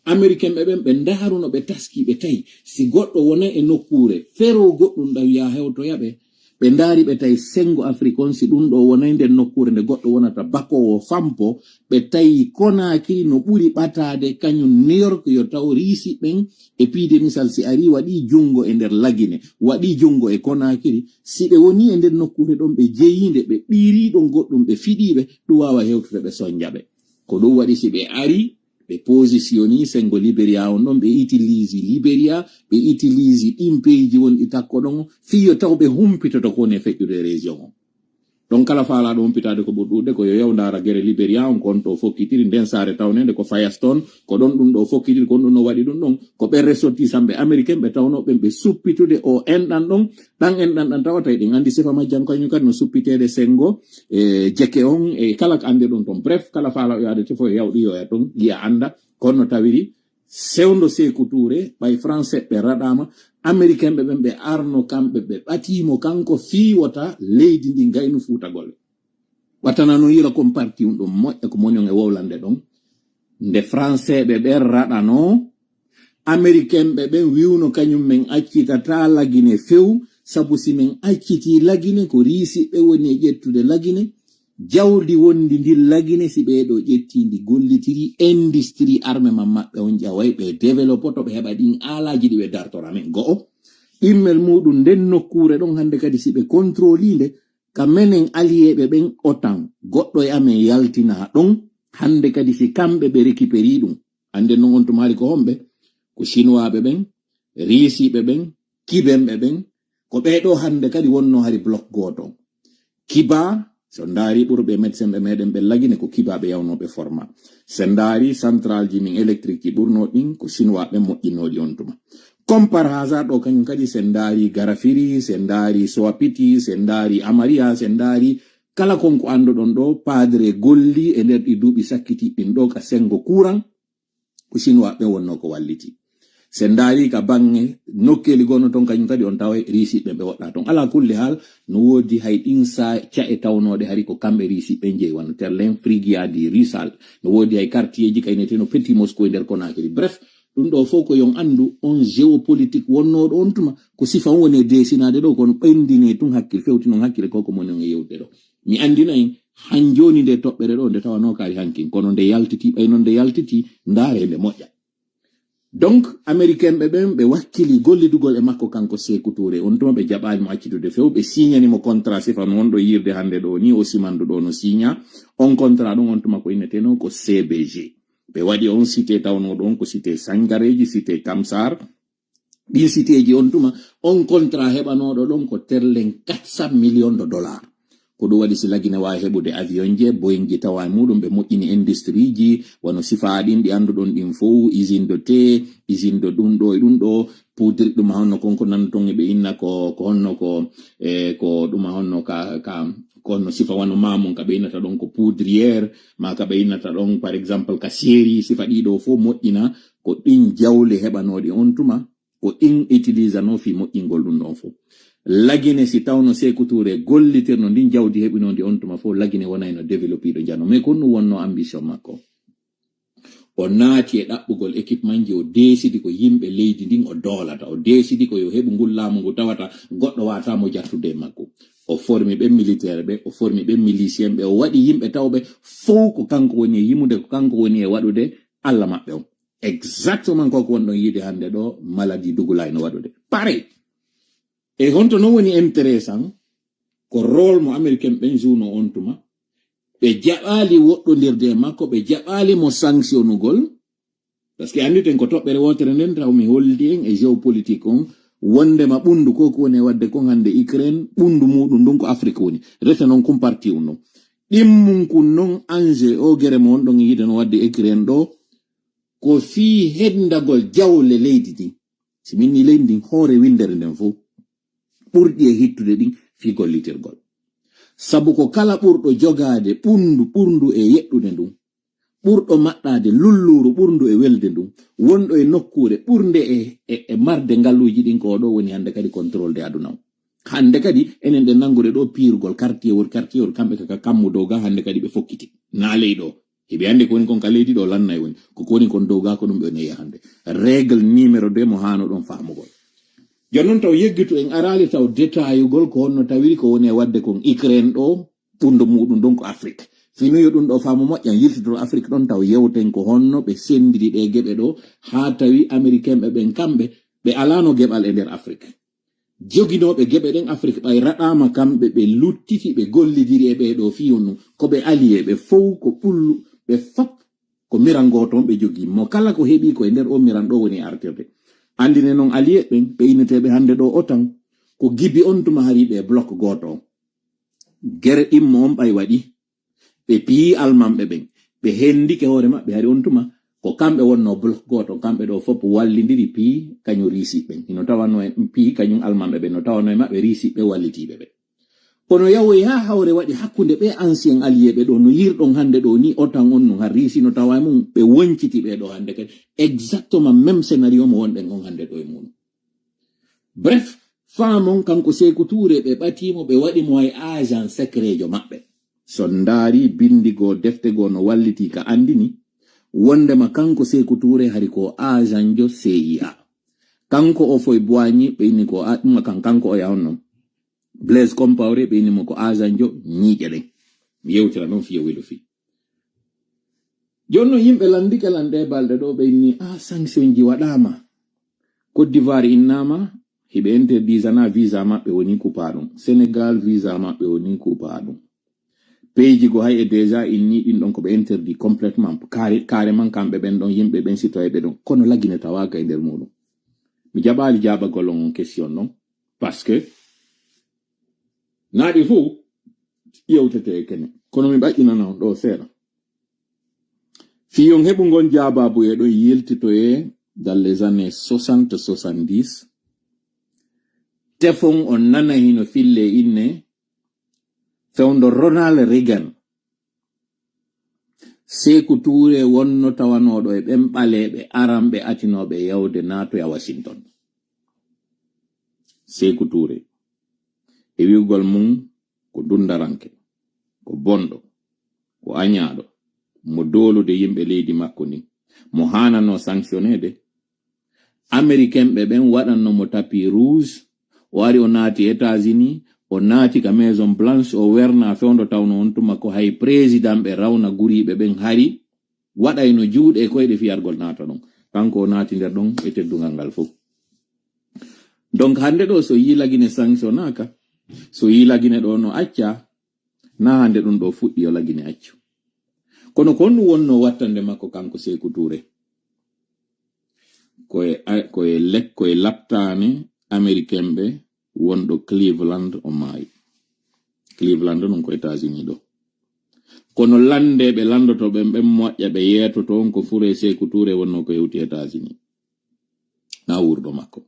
Américain ɓe ɓen ɓe ndaaruno ɓe taski ɓe tawi si goɗɗo wona e nokkuure fero goɗɗum ɗaw ya hewtoya ɓe, Ɓe ndaari, ɓe tawi senngo Afrik on, si ɗum ɗo wonay nden nokkuure nde goɗɗo wonata bakoowo fampo, ɓe tawi Konaakiri no ɓuri ɓataade kañum New York, yo taw Riisi ɓen e piide misal si arii waɗii junngo e nder Lagine, waɗii junngo e Konaakiri, si ɓe wonii e nder nokkuure ɗon ɓe jeyii nde, ɓe ɓiirii ɗon goɗɗum, ɓe fiɗii ɓe, ɗum waawa hewtude ɓe sonnja ɓe. Ko ɗum waɗi si ɓe arii, ɓe positionnii senngo Liberia on ɗon, ɓe utilise Liberia, ɓe utilise ɗin peeji wonɗi takko ɗon, fii yo taw ɓe humpitoto ko woni e feƴƴude e région on. Ɗon kala faalaaɗo humpitaade ko ɓuri ɗuuɗde ko yo yaw ndaara gere Liberia on, ko on to fokkitiri, nden saare tawneende ko Firestone, ko ɗon ɗum ɗo fokkitiri, ko on ɗum no waɗi ɗum ɗon. Ko ɓen ressortissantɓe américain ɓe tawnoo ɓen ɓe suppitude o enɗan ɗon, ɗan enɗan ɗan tawata eɗen anndi sifa majjan kañum kadi no suppiteede senngo, e jeke on, e kala ko anndirɗon ton. Bref, kala faalaaɗo yaade tefo e yawɗi yo ya ton, yiya annda, kono no tawiri sewndo Seeku Tuure, ɓay Français ɓe raɗaama, Américain ɓe ɓen ɓe arno kamɓe, ɓe ɓatiimo kanko fii wota leydi ndi ngaynu fuutagol. Watana no yira kon parti un ɗum moƴƴa ko moni on e wowlande ɗon. Nde Français ɓe ɓen raɗanoo, Américain ɓe ɓen wiwno kañum men accitata Lagine few, sabu si men accitii Lagine ko Riisi ɓe woni e ƴettude Lagine, jawdi wondi ndin Lagine si ɓee ɗo ƴettii ndi gollitiri industrie armement maɓɓe on ƴaway ɓe développoto ɓe heɓa ɗin aalaaji ɗi ɓe dartora men go'o. Ɗimmel muuɗum nden nokkuure ɗon hannde kadi si ɓe contrôlii nde ka menen allié ɓe ɓen otan goɗɗo e amen yaltinaa ɗon hannde kadi si kamɓe ɓe récupéri ɗum. Annden non on tuma hari ko homɓe? Ko Chinois ɓe ɓen, Riisi ɓe ɓen, Kiben ɓe ɓen, ko ɓee ɗo hannde kadi wonno hari bloc gooto. Kiba, so ndaari ɓurɓe médecin ɓe meɗen ɓe Lagine ko Kiba ɓe yawno ɓe forma. Se ndaari central ji min électrique ji ɓurno ɗin ko Chinois ɓe moƴƴinno ɗi on tuma. Comme par hasard ɗo kañum kadi se ndaari Garafiri, se ndaari Soapiti, se ndaari Amaria, se ndaari kala kon ko annduɗon ɗo, padre golli e nder ɗi duuɓi sakkiti ɗin ɗo ka sengo courant, ko Chinois ɓe wonno ko walliti. Se ndaari ka bange nokkeeli gonno ton kañum kadi on taway Riisi ɓe ɓe woɗɗa ton. Ala kulli haal, no woodi hay ɗin sa ca'e tawnooɗe hari ko kamɓe Riisi ɓe jeyi wano Terlen, Frigia di Rusal. No woodi hay quartier ji kayneteno Petit Moscou e nder Conakry. Bref, ɗum ɗo fof ko yon anndu on géopolitique wonnooɗo on tuma ko sifa on woni e desinaade ɗo kono ɓendine tun hakkil fewti non hakkile ko ko moni on e yewde ɗo. Mi anndina en han jooni nde toɓɓere ɗo nde tawanoo kaari hankin kono nde yaltiti ɓay non nde yaltiti ndaare nde moƴƴa. Donc américain ɓe ɓen ɓe wakkili gollidugol e makko kanko Seeku Tuure on tuma ɓe jaɓaali mo accitude few ɓe signani mo contrat sifa no wonɗo yirde hannde ɗo ni o simandu ɗo no signa on contrat ɗum on tuma ko inneteno ko C B G. Ɓe waɗi on cité tawnooɗo on ko cité Sangareji, cité Kamsar. Ɗin cité ji on tuma on contrat heɓanooɗo ɗon ko terlen quatre cent millions de dollars. Ko ɗum waɗi si Lagine waawi heɓude avion je Boeing ji tawa e muɗum ɓe moƴƴini industrie ji wano sifaa ɗin ɗi annduɗon ɗin fow usine de thé, usine de ɗum ɗo e ɗum ɗo poudre ɗum honno kon ko nanton ɓe inna ko ko honno ko e ko ɗum honno ka ka ko honno sifa wano mamum ka ɓe innata ɗon ko poudrière ma ka ɓe innata ɗon par exemple ka série sifa ɗiɗo fof moƴƴina ko ɗin jawle heɓanooɗi on tuma ko ɗin utilisano fii moƴƴingol ɗum ɗon fof. Lagine si tawno Seeku Tuure gollitirno ndin jawdi heɓinoondi on tuma fof Lagine wonayno développiiɗo njano mais ko ɗum wonno ambition makko. O naati e ɗaɓɓugol équipement ji o deesidi ko yimɓe leydi ndin o doolata o deesidi ko yo heɓu ngul laamu ngu tawata goɗɗo waata mo jattude e makko. O formi ɓen militaire ɓe o formi ɓen milicien ɓe o waɗi yimɓe tawɓe fow ko kanko woni e yimude ko kanko woni e waɗude Alla maɓɓe on. Exactement ko ko wonɗon yiide hannde ɗo maladie dugulay no waɗude pareil. E honto non woni intéressant ko rôle mo américain ɓen jouno on tuma ɓe jaɓaali woɗɗondirde e makko ɓe jaɓaali mo sanctionugol. Parce que annditen ko toɓɓere wotere nden taw mi holdi en e géopolitique on wondema ɓundu ko ko woni e wadde kon hannde Ukraine ɓundu muɗum ndun ko Afrique woni rete non kum parti un non ɗimmun kun non enjeu o gere mo wonɗon yiide no wadde Ukraine ɗo ko fii hendagol jawle leydi ndin. Si min ni leydi ndin hoore winndere nden fof ɓurɗi e hittude ɗin fii gollitirgol. Sabu ko kala ɓurɗo jogaade ɓunndu ɓurndu e yeɗɗude ndun, ɓurɗo maɗɗaade lulluuru ɓurndu e welde ndun, wonɗo e nokkuure ɓurnde e, e, e marde ngaluuji ɗin ko oɗo woni hannde kadi contrôle de aduna o. Hannde kadi enen ɗen nanngude ɗo piirgol quartier wor quartier wor kamɓe kaka kammu dow ga hannde kadi ɓe fokkiti. Na ley ɗo. Hiɓe anndi ko woni kon ka leydi ɗo lannay woni. Ko ko woni kon dow ga ko ɗum ɓe woni e yahande. Règle numéro deux mo haano ɗon faamugol. Jooni noon taw yeggitu en araali taw détaillugol ko honno tawiri ko woni e waɗde kon Ukraine ɗo, ɓundo muɗum ɗon ko Afrique. Fino yo ɗum ɗo faamu moƴƴan yiltidol Afrique ɗon taw yewten ko honno ɓe senndiri ɗe geɓe ɗo haa tawi Américain ɓe ɓen kamɓe ɓe alaano geɓal e nder Afrique. Joginooɓe geɓe ɗen Afrique ɓay raɗaama kamɓe ɓe luttiti ɓe gollidiri e ɓee ɗo fii on ɗum ko ɓe allié ɓe fow ko ɓullu ɓe fop ko miran gooto on ɓe jogii mo kala ko heɓi ko e nder o miran ɗo woni artirde. Anndine noon allié ɓen ɓe inneteeɓe hannde ɗo otan ko gibi on tuma hari ɓe bloc gooto on. Gere ɗimmo on ɓay waɗi ɓe piyi almanɓe ɓen ɓe hendike hoore maɓɓe hari on tuma ko kamɓe wonno bloc gooto kamɓe ɗo fof wallidiri piyi kañum riisiɓe ɓen hino tawano e piyi kañum almanɓe ɓen no tawano e maɓɓe riisiɓe wallitiiɓe ɓe kono yawoyi haa hawre waɗi hakkunde ɓe ancien allié ɓe ɗo no yirɗon hannde ɗo ni otan on no har riisi no tawa e mum ɓe wonciti ɓe ɗo hannde kadi exactement même scénario mo wonɗen on hannde ɗo e mum bref faamon kanko seeku tuure ɓe ɓatiimo ɓe waɗi mo hay agent secret jo maɓɓe so ndaari binndi goo defte goo no wallitii ka anndini wonndema kanko seeku tuure hari ko agent jo cia kanko o foy boigni ɓe inni ko ɗuma kan kanko o yahon noon blaise compaoré ɓe inni mo ko agent jo ñiiƴe ɗen mi yewtira noon fiyo welo fii jooni noon yimɓe lanndike lan ɗe balɗe ɗo ɓe inni a sanction ji waɗaama côte d'ivoire innaama hiɓe interdisana visa maɓɓe woni kupa ɗum sénégal visa maɓɓe woni kupa ɗum peyji go hay e déjà inni ɗin ɗon ko ɓe interdit complètement carrément kamɓe ɓen ɗon yimɓe ɓen sitoyeɓe ɗon kono lagine tawaka e nder muɗum mi jaɓali jaɓagol on question ɗon parce que naɗi fof yewtete e kene kono mi ɓaƴƴinana on ɗo seeɗa fii on heɓu ngon jaabaabu e ɗon yiltitoye dans les années soixante soixante-dix tefon on nana hino fille inne fewndo ronald reagan seeku tuure wonno tawanooɗo e ɓen ɓaleeɓe aranɓe atinooɓe yawde naatoya washington seeku tuure e wi'ugol mum ko dunndaranke ko bonɗo ko añaaɗo mo doolude yimɓe leydi makko ndin mo haanano sanctionneede américain ɓe ɓen waɗanno mo tapis rouge o ari o naati états-unis o naati ka maison blanche o werna fewndo tawno on tuma ko hay président ɓe rawna guriiɓe ɓen hari waɗayno juuɗe e koyɗe fiyargol naata ɗon kanko o naati nder ɗon e teddungal ngal fof donc hannde ɗo so yii lagine sanctionnaaka so yii lagine ɗo no acca na hannde ɗum ɗo fuɗɗi yo lagine accu kono ko honɗum wonno wattande makko kanko seeku tuure koye koye lek koye laptaane américain ɓe wonɗo cleveland o maayi cleveland ɗum ko états-unis ɗo kono lanndeeɓe lanndoto ɓen ɓen moƴƴa ɓe yeetoto on ko fure seeku tuure wonno ko hewti états-unis na wurɗo makko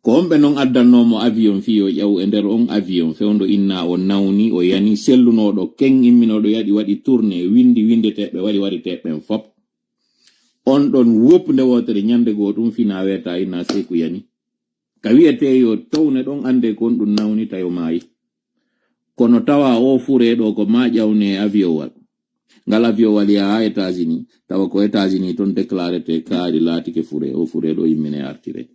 ko honɓe non addannoomo avion fii o ƴaw e nder on avion fewndo inna o nawni o yani sellunooɗo ken imminooɗo yaɗi waɗi tourné windi windeteeɓe wari wariteeɓe ɓen fop on ɗon wop nde wootere ñande goo ɗum fina weeta inna seeku yani ka wi'etee yo towne ɗon annde kon ɗum nawni tayo maayi kono tawa o fure ɗo ko ma ƴawne e aviowal ngal aviowal yaha ha états-unis tawa ko états-unis toon déclarete kaari laatike fure o fure ɗo immine artire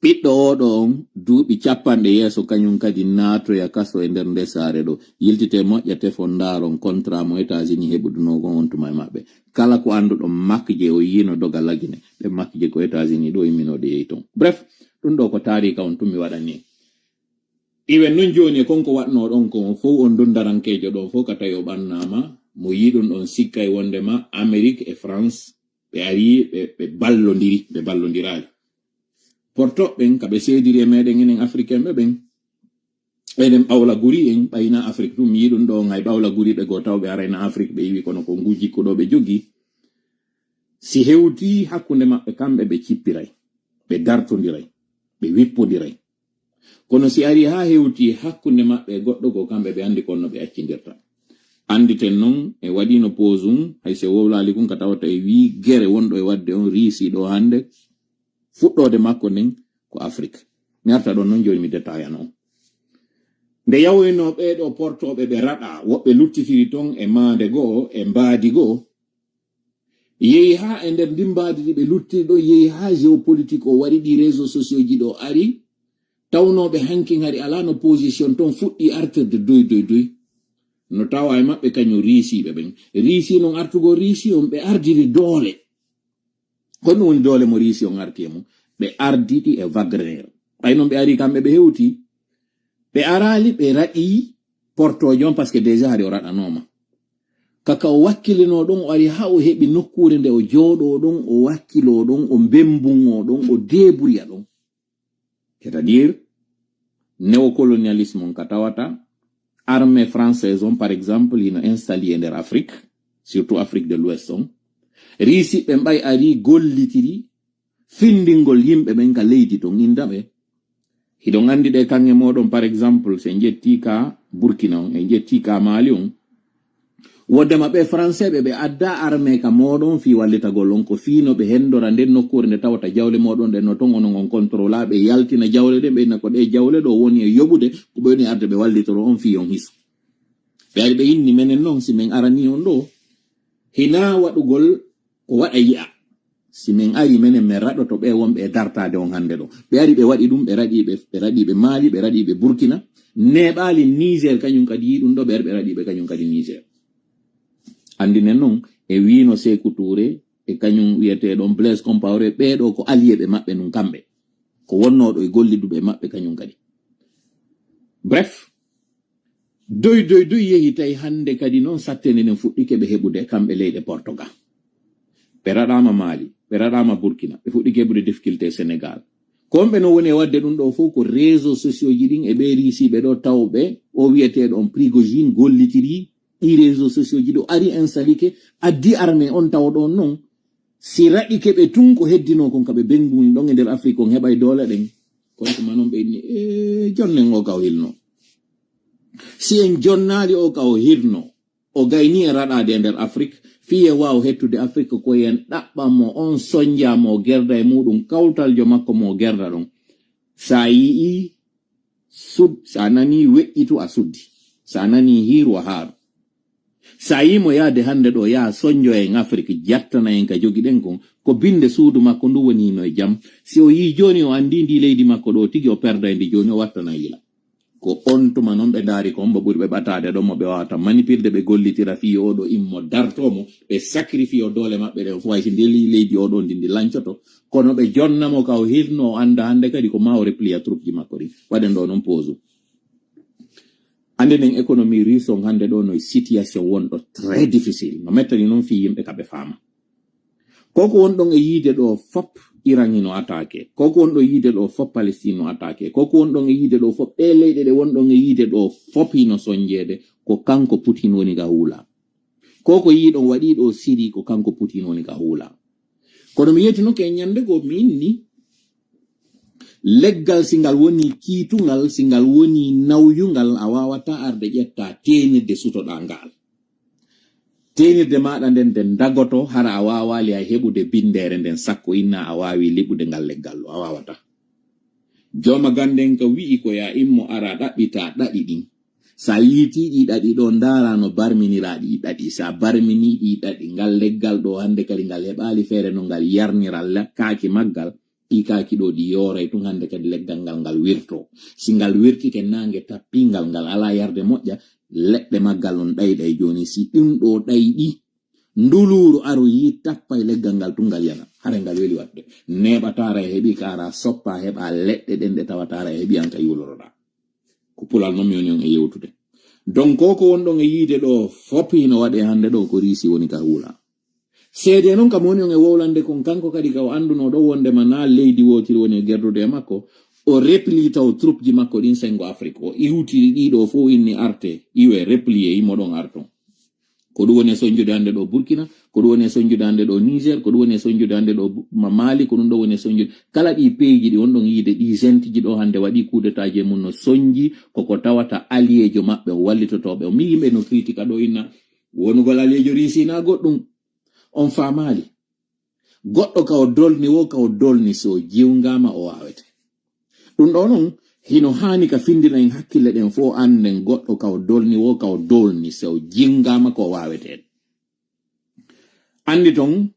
ɓiɗɗo oɗo on duuɓi capanɗe yeeso kañum kadi naatoya kaso e nder nde saare ɗo yiltite moƴƴa tefon ndaaron contrat mo états-unis heɓudunogon on tuma e maɓɓe kala ko annduɗo makje o yino doga lagine ɗe makje ko états-unis ɗo imminoɗe yehi toon bref ɗum ɗo ko taarika on tumi waɗani iwe non jooni e konko waɗno ɗon ko fow on dundarankeejo ɗon fow ka tawi o ɓannama mo yiɗum ɗon sikkay wondema amérique e france ɓe ari ɓe ballodiri ɓe ballodiraali portoɓe ɓen ka ɓe seediri e meɗen enen africain ɓe ɓen eɗen ɓawla guri en ɓayna afrik ɗum yiɗum ɗo ngay ɓawla guri ɓe goo taw ɓe arayna afrik ɓe iwi kono ko ngu jikku ɗo ɓe jogi si hewti hakkunde maɓɓe kamɓe ɓe cippiray ɓe dartondiray ɓe wippondiray kono si ari ha hewti hakkunde maɓɓe e goɗɗo goo kamɓe ɓe andi konno ɓe accindirta anditen non e waɗino pause um hay se wowlali kun ka tawata e wi gere wonɗo e wadde on riisi ɗo hande fuɗɗode makko nden ko afrique mi arta ɗon non joni mi détaillano on nde yawoyno ɓeɗo portoɓe ɓe raɗa woɓɓe luttitiri ton e maande go'o e mbaadi go'o Yehi haa e nder ndimbaadi ɗi ɓe luttiri ɗo, yehi haa géopolitique o wari, ɗi réseaux sociaux ji ɗo ari, tawnooɓe hankin hari alaa no position ton fuɗɗi artirde doy doy doy. No tawa e maɓɓe kañum Riisiiɓe ɓen. Riisi non artugol Riisi on ɓe ardiri doole. Ko ɗum woni doole mo Riisi on arti e mum. Ɓe arditi e Wagner. Ɓay non ɓe ari kamɓe ɓe hewti. Ɓe araali ɓe raɗi portoojo on parce que déjà hari o raɗanooma. Kaka o wakkilinoo ɗon o ari haa o heɓi nokkuure nde o jooɗoo ɗon, o wakkiloo ɗon, o mbembuŋoo ɗon, o deebuya ɗon. C'est-à-dire, néocolonialisme on ka tawata, armée française on, par exemple, hino installé e nder Afrique, surtout Afrique de l'Ouest on. Riisi ɓe mbay ari gollitiri findingol yimɓe ɓen ka leydi ton inda ɓe. Hiɗon anndi ɗe kaŋŋe mooɗon, par exemple, si en ƴetti ka Burkina on, en ƴetti ka Mali on. Wonde maɓɓe Français ɓe, ɓe adda armée ka mooɗon fii wallitagol on, ko fii no ɓe hendora nden nokkuure nde tawata jawle mooɗon ɗen no ton, onon on contrôla, ɓe yaltina jawle ɗen, ɓe inna ko ɗe jawle ɗo woni e yoɓude, ko ɓe woni arde ɓe wallitoro on fii on hiso. Ɓe ari ɓe inni menen non, si men arani on ɗo, hinaa waɗugol ko waɗa yi'a. Si men ari menen men raɗoto ɓe wonɓe e dartaade on hannde ɗo. Ɓe ari ɓe waɗi ɗum, ɓe raɗi ɓe, ɓe raɗi ɓe Mali, ɓe raɗi ɓe Burkina. Neeɓaali Niger kañum kadi yii ɗum ɗo, ɓe ari ɓe raɗi ɓe kañum kadi Niger. Anndinen non, e wiino Seeku Touré, e kañum wiyeteeɗon Blaise Compaoré, ɓee ɗo ko allié ɓe maɓɓe nun kamɓe. Ko wonnoo ɗo e golliduɓe e maɓɓe kañum kadi. Bref, doy, doy, doy yehi tawi hannde kadi noon sattende nden fuɗɗike ɓe heɓude kamɓe leyɗe Portugal. Ɓe raɗaama Mali, ɓe raɗaama Burkina, ɓe fuɗɗike heɓude difficulté Sénégal. Ko wonɓe no woni e waɗde ɗum ɗo fof ko réseaux sociaux ji ɗin e ɓe riisiiɓe ɗo tawɓe o wiyeteeɗo on Prigojine gollitiri ɗi réseaux sociaux ji ɗo ari installike addi armée on tawa ɗon noon. Si raɗike ɓe tun ko heddinoo kon ka ɓe benguni ɗon e nder Afrique on heɓay doole ɗen. Kono ko manon ɓe inni, e jonnen o ka o hilno. Si en jonnaali o ka o hirno, o gayni e raɗaade e nder Afrique, fii e waaw hettude Afrique ko yen ɗaɓɓa mo on sonja mo gerda e muɗum kawtal jo makko mo gerda ɗon. Sa yi'i sud, sa nani weƴƴitu a suddi. Sa nani hiiru a haaru. Sa yi'i mo yaade hannde ɗo yaa sonjo en Afrique jattana en ka jogi ɗen kon, ko binde suudu makko ndu woni no e jam. Si o yi'i jooni o anndi ndi leydi makko ɗo tigi o perda e ndi jooni o wattana yila. Ko on tuma noon ɓe ndaari ko hombo ɓuri ɓe ɓataade ɗo mo ɓe wawata manipilde ɓe gollitira fii oɗo immo darto mo ɓe sacrifice o doole maɓɓe ɗen fof hay si nde leydi oɗo ndi ndi lancoto kono ɓe jonna mo ka o hirno o annda hannde kadi ko ma o repliya troupe ji makko ɗin waɗen ɗo noon pause. Anndenen économie russe on hannde ɗo no situation wonɗo très difficile no mettani noon fii yimɓe ka ɓe faama. Koko wonɗon e yiide ɗo fop Iran hino attaqué, koko wonɗon e yiide ɗo fop Palestine no attaqué, koko wonɗon e yiide ɗo fop ɗe leyɗe ɗe wonɗon e yiide ɗo fop hino sonjeede ko kanko Putin woni ka huula. Koko yiiɗon waɗi ɗo Siri ko kanko Putin woni ka huula. Kono mi yettinoke e ñande goo mi inni leggal si ngal woni kiitungal si ngal woni nawyungal a wawata arde ƴetta teenirde sutoɗa ngal. Teenirde maɗa nden nde dagoto hara a wawali hay heɓude bindeere nden sakko inna a wawi liɓude ngal leggal ɗo a wawata. Jooma ganden ka wi'i ko ya immo ara ɗaɓɓita ɗaɗi ɗin. Sa yiiti ɗi ɗaɗi ɗo ndaara no barminira ɗi ɗaɗi. Sa barmini ɗi ɗaɗi ngal leggal ɗo hande kadi ngal heɓali feere no ngal yarnira kaaki maggal. Ɗi kaaki ɗo ɗi yooray tun hande kadi leggal ngal ngal wirto. Si ngal wirtike nange tappingal ngal ala yarde moƴƴa leɗɗe maggal on ɗayɗay jooni si ɗum ɗo ɗayɗi nduluuru aroyi tappay leggal ngal tun ngal yana hara ngal weli waɗde neeɓataara e heɓi kaara soppa heɓa leɗɗe ɗen ɗe tawataara e heɓi an ka yuuloroɗa. Ko pulal noon mi woni on e yewtude donc ko wonɗon e yiide ɗo fop hino waɗe hande ɗo ko riisi woni ka huula. Seede noon kam woni on e wowlande kon kanko kadi ka o annduno ɗo wondema na leydi wootiri woni e gerdude e makko. O repli taw troupe ji makko ɗin sengo Afrique o iwtiri ɗiɗo fof inni arte iwe repliye imo ɗon arton. Ko ɗum woni e sonjude hannde ɗo Burkina, ko ɗum woni e sonjude hannde ɗo Niger, ko ɗum woni e sonjude hannde ɗo Mali, ko ɗum ɗo woni e sonjude kala ɗi peyji ɗi wonɗon yiide ɗi gente ji ɗo hannde waɗi kudetaaji e mum no sonji koko tawata alliéjo maɓɓe o wallitotooɓe o mi yimɓe no critique ɗo inna wonugol alliéjo Riisi na goɗɗum. On faamaali goɗɗo ka o dolni wo ka o dolni si o jiwngama o wawete. Ɗum ɗo noon hino haani ka findina en hakkille ɗen fof annden goɗɗo ka o dolni wo ka o dolni si o jingama ko o wawete en. Anndi toon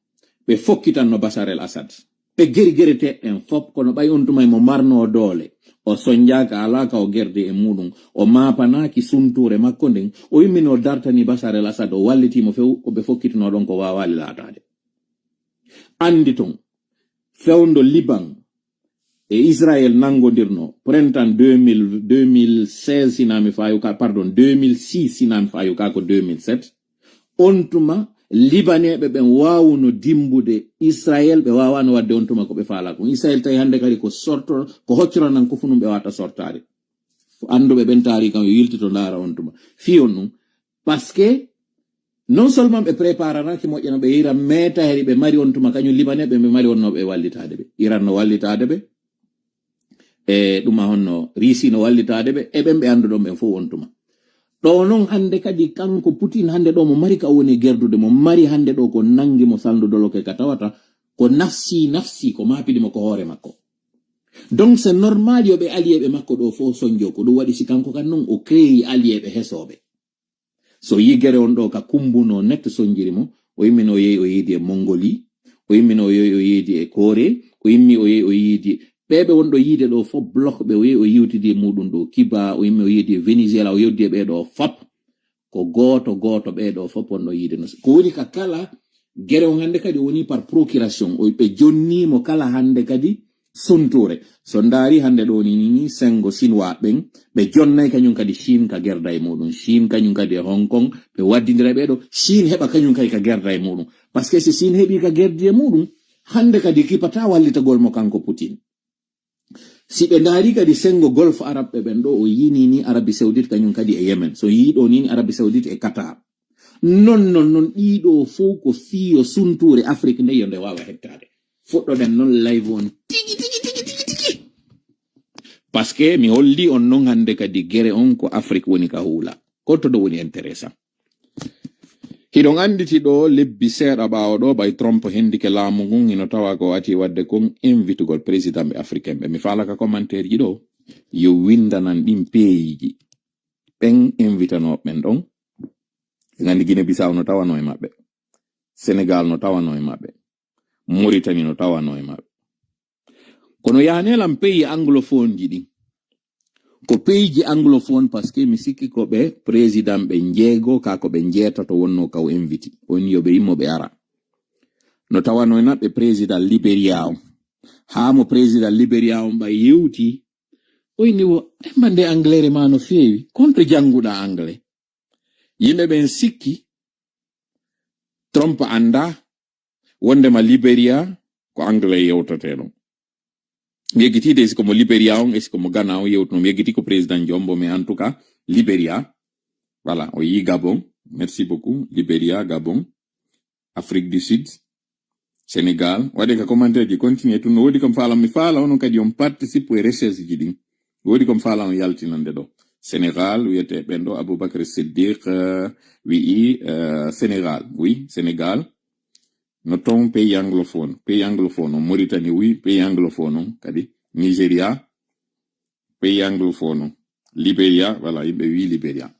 ɓe fokkitanno Bashar el Assad. Ɓe geri gereteeɗen fop, kono ɓay on tuma mo marno doole, o sonjaaka, alaaka o gerde e muɗum, o maapanaaki suntuure makko nden, o immino dartani Bashar el Assad, o walliti mo few, ko ɓe fokkituno ɗon ko waawaali laataade. Anndi ton, fewndo Liban e Israel nanngondirno, printemps deux mille, deux mille seize, si naa mi faayu ka, pardon, deux mille six, si naa mi faayu ka ko deux mille sept. On tuma, Libaneeɓe ɓen waawuno dimbude Israel, ɓe waawaano waɗde on tuma ko ɓe faalaa kon. Israel tawi hannde kadi ko sorto, ko hoccoranan ko fu ɗum ɓe waawata sortaade. Annduɓe ɓen taariika yo yiltito ndaara on tuma. Fii on ɗum. Parce que non seulement ɓe préparanaaki moƴƴa no ɓe Iran, mais tawi ɓe mari on tuma kañum Libaneeɓe ɓe mari wonnooɓe e wallitaade ɓe. Iran no wallitaade ɓe. E ɗum a honno Riisi no wallitaade ɓe, e ɓen ɓe annduɗon ɓen fof on tuma. Ɗo non hannde kadi kanko Putin hannde ɗo mo mari ka woni e gerdude, mo mari hannde ɗo ko nanngi mo salndu doloke ka tawata ko nafsi nafsi, ko maapidi mo ko hoore makko. Donc c'est normal yo ɓe alliéɓe makko ɗo fof sonjo, ko ɗum waɗi si kanko kan non o créé alliéɓe hesooɓe. So yii gere on ɗo ka kumbuno net sonjiri mo, o immi no o yehi o yiidi e Mongolie, o immi no o yehi o yiidi e Corée, o immi o yehi o yiidi ɓe ɓe wonɗo yiide ɗo fof bloc ɓe o yehi o yewtidi e muɗum ɗo Cuba, o immi o yiidi e Venezuela, o yewtidi e ɓe ɗo fop. Ko gooto gooto ɓe ɗo fop wonɗo yiide no. Ko woni ka kala gere on hannde kadi o woni par procuration, o ɓe jonni mo kala hannde kadi suntuure. So ndaari hannde ɗo ni, ni, ni sengo Sinwaa ɓen, ɓe jonnay kañum kadi Chine ka gerda e muɗum. Chine kañum kadi e Hong Kong, ɓe waddindira ɓe ɗo. Chine heɓa kañum kadi ka gerda e muɗum. Parce que si Chine heɓi ka gerdi e muɗum, hannde kadi kipata wallitagol mo kanko Putin. Si ɓe ndaari kadi sengo Golfe Arabe ɓe ɓen ɗo, o yini ni Arabie Saoudite kañum kadi e Yemen. So yii ɗo ni, ni Arabie Saoudite e Qatar. Non, non, non, ɗiɗo fof ko fiyo suntuure Afrique nde yo nde waawa hettaade. Fuɗɗoɗen non live on tigi, tigi, tigi, tigi, tigi. Parce que mi holli on non hannde kadi gere on ko Afrique woni ka huula. Ko to ɗo woni intéressant. Hiɗon annditi ɗo lebbi seeɗa ɓaawo ɗo, ɓay Trump hendike laamu ngun, hino tawa ko ati waɗde kon invitugol président ɓe africain ɓe. Mi faala ka commentaire ji ɗo, yo winndanan ɗin peeyiiji. Ɓen invitanooɓe ɓen ɗon, en anndi Guinée Bissau no tawano e maɓɓe. Sénégal no tawano e maɓɓe. Mauritanie no tawano e maɓɓe. Kono yaane lan pays anglophone ji ɗin. Ko pays ji anglophone parce que mi sikki ko ɓe président ɓe njeego ka ko ɓe njeetato wonno ka o inviti. O inni yo ɓe immo ɓe ara. No tawano e maɓɓe président Liberia on. Haa mo président Liberia on ɓay yewti, o inni wo, "Emma nde anglais ma no feewi. Konto jannguɗa anglais?" Yimɓe ɓen sikki Trump annda wondema Liberia ko anglais yewtete ɗon. Mi yeggiti de, est-ce que mo Liberia on, est-ce que mo Ghana on yewtuno? Mi yeggiti ko président Jombo, mais en tout cas, Liberia. Voilà, o yi Gabon. Merci beaucoup. Liberia, Gabon, Afrique du Sud, Sénégal. Waɗe ka commentaire ji, continue tun. No woodi kam faala, mi faala onon kadi on participe e recherche ji ɗin. Woodi kam faala on yaltinande ɗo. Sénégal, wiyete ɓen ɗo, Aboubacar Siddiq, euh, wi'i, euh, Sénégal. Oui, Sénégal. No ton pays anglophone, pays anglophone on, Mauritanie, oui, pays anglophone on, kadi Nigeria, pays anglophone on, Liberia, voilà, yimɓe wi Liberia.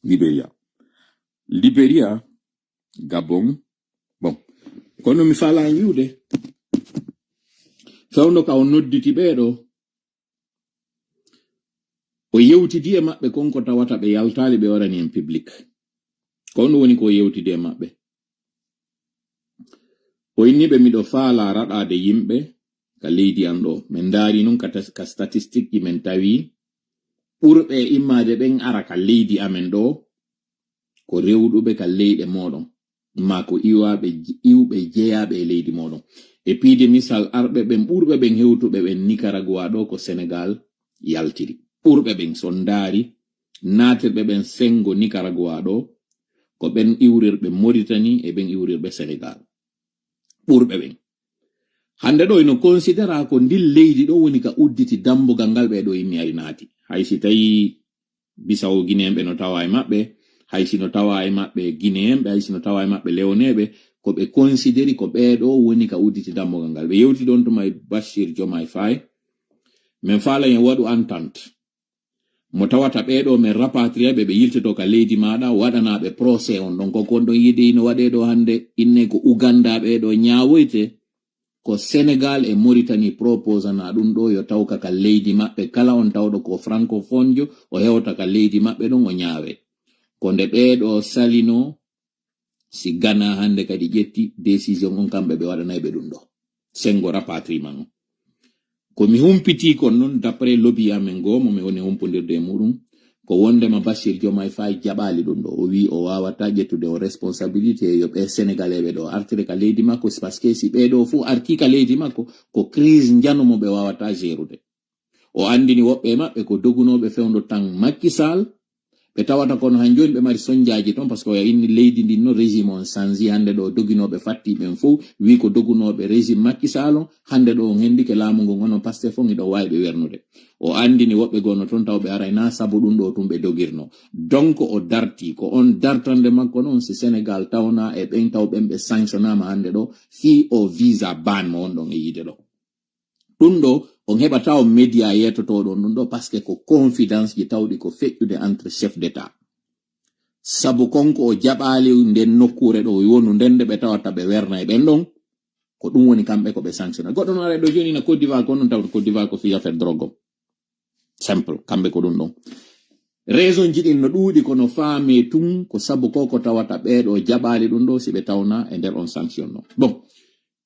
Liberia. Liberia, Gabon. Bon, kono mi faala yiwde. Fewndo ka o nodditi ɓe ɗo, o yewtidi e maɓɓe kon ko tawata ɓe yaltaali, ɓe warani en public. Ko ɗum woni ko o yewtidi e maɓɓe. O inni ɓe, "Miɗo faala raɗaade yimɓe ka leydi an ɗo." Min ndaari nun ka tas-, ka statistique ji, min tawi ɓurɓe e immaade ɓen ara ka leydi amen ɗo, ko rewɗuɓe ka leyɗe mooɗon, maa ko iwaaɓe, iwɓe jeyaaɓe e leydi mooɗon. E piide misal, arɓe ɓen ɓurɓe ɓen hewtuɓe ɓen Nicaragua ɗo ko Senegal yaltiri. Ɓurɓe ɓen, so ndaari, naatirɓe ɓen sengo Nicaragua ɗo, ko ɓen iwrirɓe Mauritanie e ɓen iwrirɓe Senegal. Ɓurɓe ɓen. Hannde ɗo ino considéra ko ndin leydi ɗo woni ka udditi dambugal ngal ɓe ɗo immi ari naati. Hay si tawi Bissau Guinéen ɓe no tawa e maɓɓe, hay si no tawa e maɓɓe Guinéen ɓe, hay si no tawa e maɓɓe Lewoneeɓe, ko ɓe considéri ko ɓee ɗo woni ka udditi dambugal ngal. Ɓe yewti ɗon tuma e Bashir Diomaye Faye. Min faala en waɗu entente. Mo tawata ɓeeɗo men rapatrier ɓe, ɓe yiltoto ka leydi maaɗa, waɗanaaɓe procès on ɗon. Ko kon ɗon yiide ino waɗee ɗo hannde, inne ko Uganda ɓeeɗo ñaawoyte. Ko Senegal e Mauritanie proposana ɗum ɗo yo tawka ka leydi maɓɓe. Kala on tawɗo ko francophone jo, o hewta ka leydi maɓɓe ɗon o ñaawe. Ko nde ɓeeɗo salino, si Ghana hannde kadi ƴetti décision on, kamɓe ɓe waɗanay ɓe ɗum ɗo. Sengo rapatriement on. Ko mi humpiti kon non, d'après lobby amen goo mo mi woni humpondirde e muɗum, ko wondema Bashir Diomaye Faye jaɓaali ɗum ɗo. O wi o wawata ƴettude o responsabilité yo ɓe Sénégalais ɓe ɗo artire ka leydi makko, parce que si ɓe ɗo fof arti ka leydi makko, ko crise njano mo ɓe wawata gérude. O andini woɓɓe e maɓɓe ko dogunooɓe fewndo tan Macky Sall, ɓe tawata kono han jooni ɓe mari sonjaaji toon, parce que o inni leydi ndin no régime on sanji. Hannde ɗo doginooɓe fatti ɓen fof, wi ko dogunooɓe régime Macky Sall on, hannde ɗo on hendike laamu ngun, onon Pastef on hiɗo waawi ɓe wernude. O andini woɓɓe goo no toon taw ɓe aray na sabu ɗum ɗo tun ɓe dogirno. Donc o darti, ko on dartande makko noon, si Sénégal tawna e ɓen taw ɓen ɓe sanctionnaama hannde ɗo, fii o visa ban mo on ɗon e yiide ɗo. Ɗum ɗo, on heɓata on média yeetotooɗo on ɗum ɗo, parce que ko confidence ji tawɗi ko feƴƴude entre chef d'État. Sabu konko o jaɓaali nden nokkuure ɗo wonu nden nde ɓe tawata ɓe werna e ɓen ɗon, ko ɗum woni kamɓe ko ɓe sanctionné. Goɗɗo no ara ɗo jooni na Côte d'Ivoire, ko non tawta Côte d'Ivoire ko fii affaire drogue on. Simple, kamɓe ko ɗum ɗon. Raison ji ɗin no ɗuuɗi, kono faame tun ko sabu ko ko tawata ɓeeɗo jaɓaali ɗum ɗo si ɓe tawna e nder on sanction no. Bon,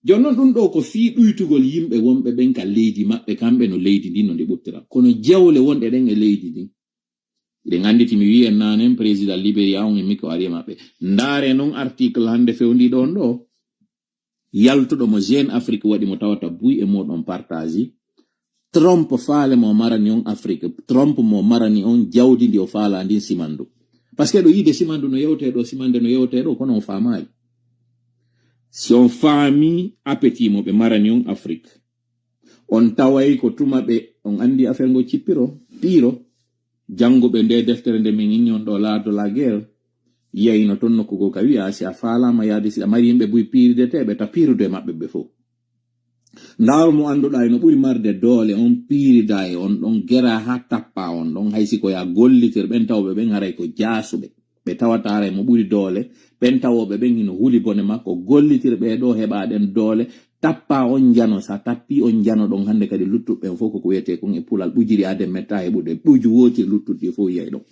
jooni non ɗum ɗo ko fii ɗuytugol yimɓe wonɓe ɓen ka leydi maɓɓe, kamɓe no leydi ndin no ndi ɓuttira. Kono jawle wonɗe ɗen e leydi ndin, iɗen anndi ti mi wi'i en naanen président Libéria on e miko ari e maɓɓe. Ndaare non article hannde fewndi ɗon ɗo. Yaltuɗo mo Jeune Afrique waɗi mo tawata buy e muɗum partage. Trump faale mo marani on Afrique. Trump mo marani on jawdi ndi o faala ndin simandu. Parce que ɗo yiide simandu no yewte ɗo, simande no yewte ɗo, kono o faamaali. Si on faami appétit mo ɓe marani on Afrique, on taway ko tuma ɓe, on anndi affaire ngo cippiro, piiro, jannguɓe nde deftere nde min inni on ɗo, L'art de la guerre, yiyayno toon nokkugol ka wi'a, si a faalaama yaade, si a mari yimɓe buy piirideteeɓe, ta piirude maɓɓe ɓe fof. Ndaaru mo annduɗaa eno ɓuri marde doole, on piirida e on ɗon, gera haa tappa on ɗon, hay si ko ya gollitir ɓen tawɓe ɓen haray ko jaasuɓe. Ɓe tawata haray mo ɓuri doole, ɓen tawooɓe ɓen hino huli bone makko, gollitir ɓe ɗo heɓa ɗen doole, tappa on njano, sa tappi on njano ɗon hannde kadi luttuɓe ɓen fof koko wiyetee kon e pulal ɓujiri aden metta heɓude, ɓuju wootiri luttuɗi ɗi fof yiyay ɗon.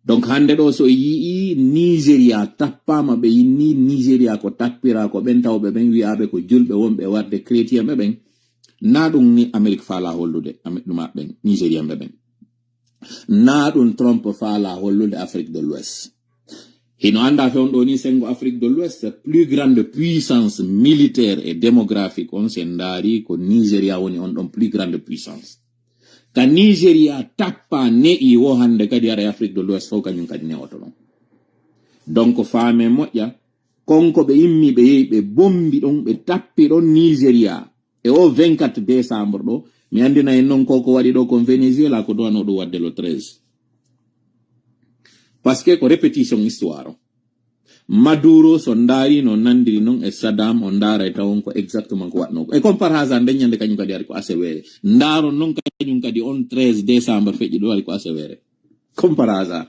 Donc hannde ɗo so yi'i Nigeria tappaama, ɓe inni Nigeria ko tappira ko ɓen tawɓe ɓen wi'aaɓe ko julɓe wonɓe warde chrétien ɓe ɓen, na ɗum ni Amérique faala hollude, Ame-, ɗuma ɓen, Nigérian ɓe ɓen. Na ɗum Trump faala hollude Afrique de l'Ouest. Hino annda fewndo ni sengo Afrique de l'Ouest, plus grande puissance militaire et démographique on, si en ndaari ko Nigeria woni on ɗon plus grande puissance. Ka Nigeria tappa ne'i wo hannde kadi haray Afrique de l'Ouest fof kañum kadi ne'oto ɗon. Donc faame moƴƴa, konko ɓe immi ɓe yehi ɓe bombi ɗon, ɓe tappi ɗon Nigeria. E o vingt-quatre décembre ɗo, mi anndina en non ko ko waɗi ɗo kon Venezuela ko ɗowano ɗum waɗde le treize. Parce que ko répétition histoire on. Maduro so ndaari no nandiri non e Saddam, o ndaara e tawon ko exactement ko waɗno ko. E comme par hasard nden ñande kañum kadi ari ko aseweere. Ndaaron non kañum kadi on treize décembre feƴƴi ɗo ari ko aseweere. Comme par hasard.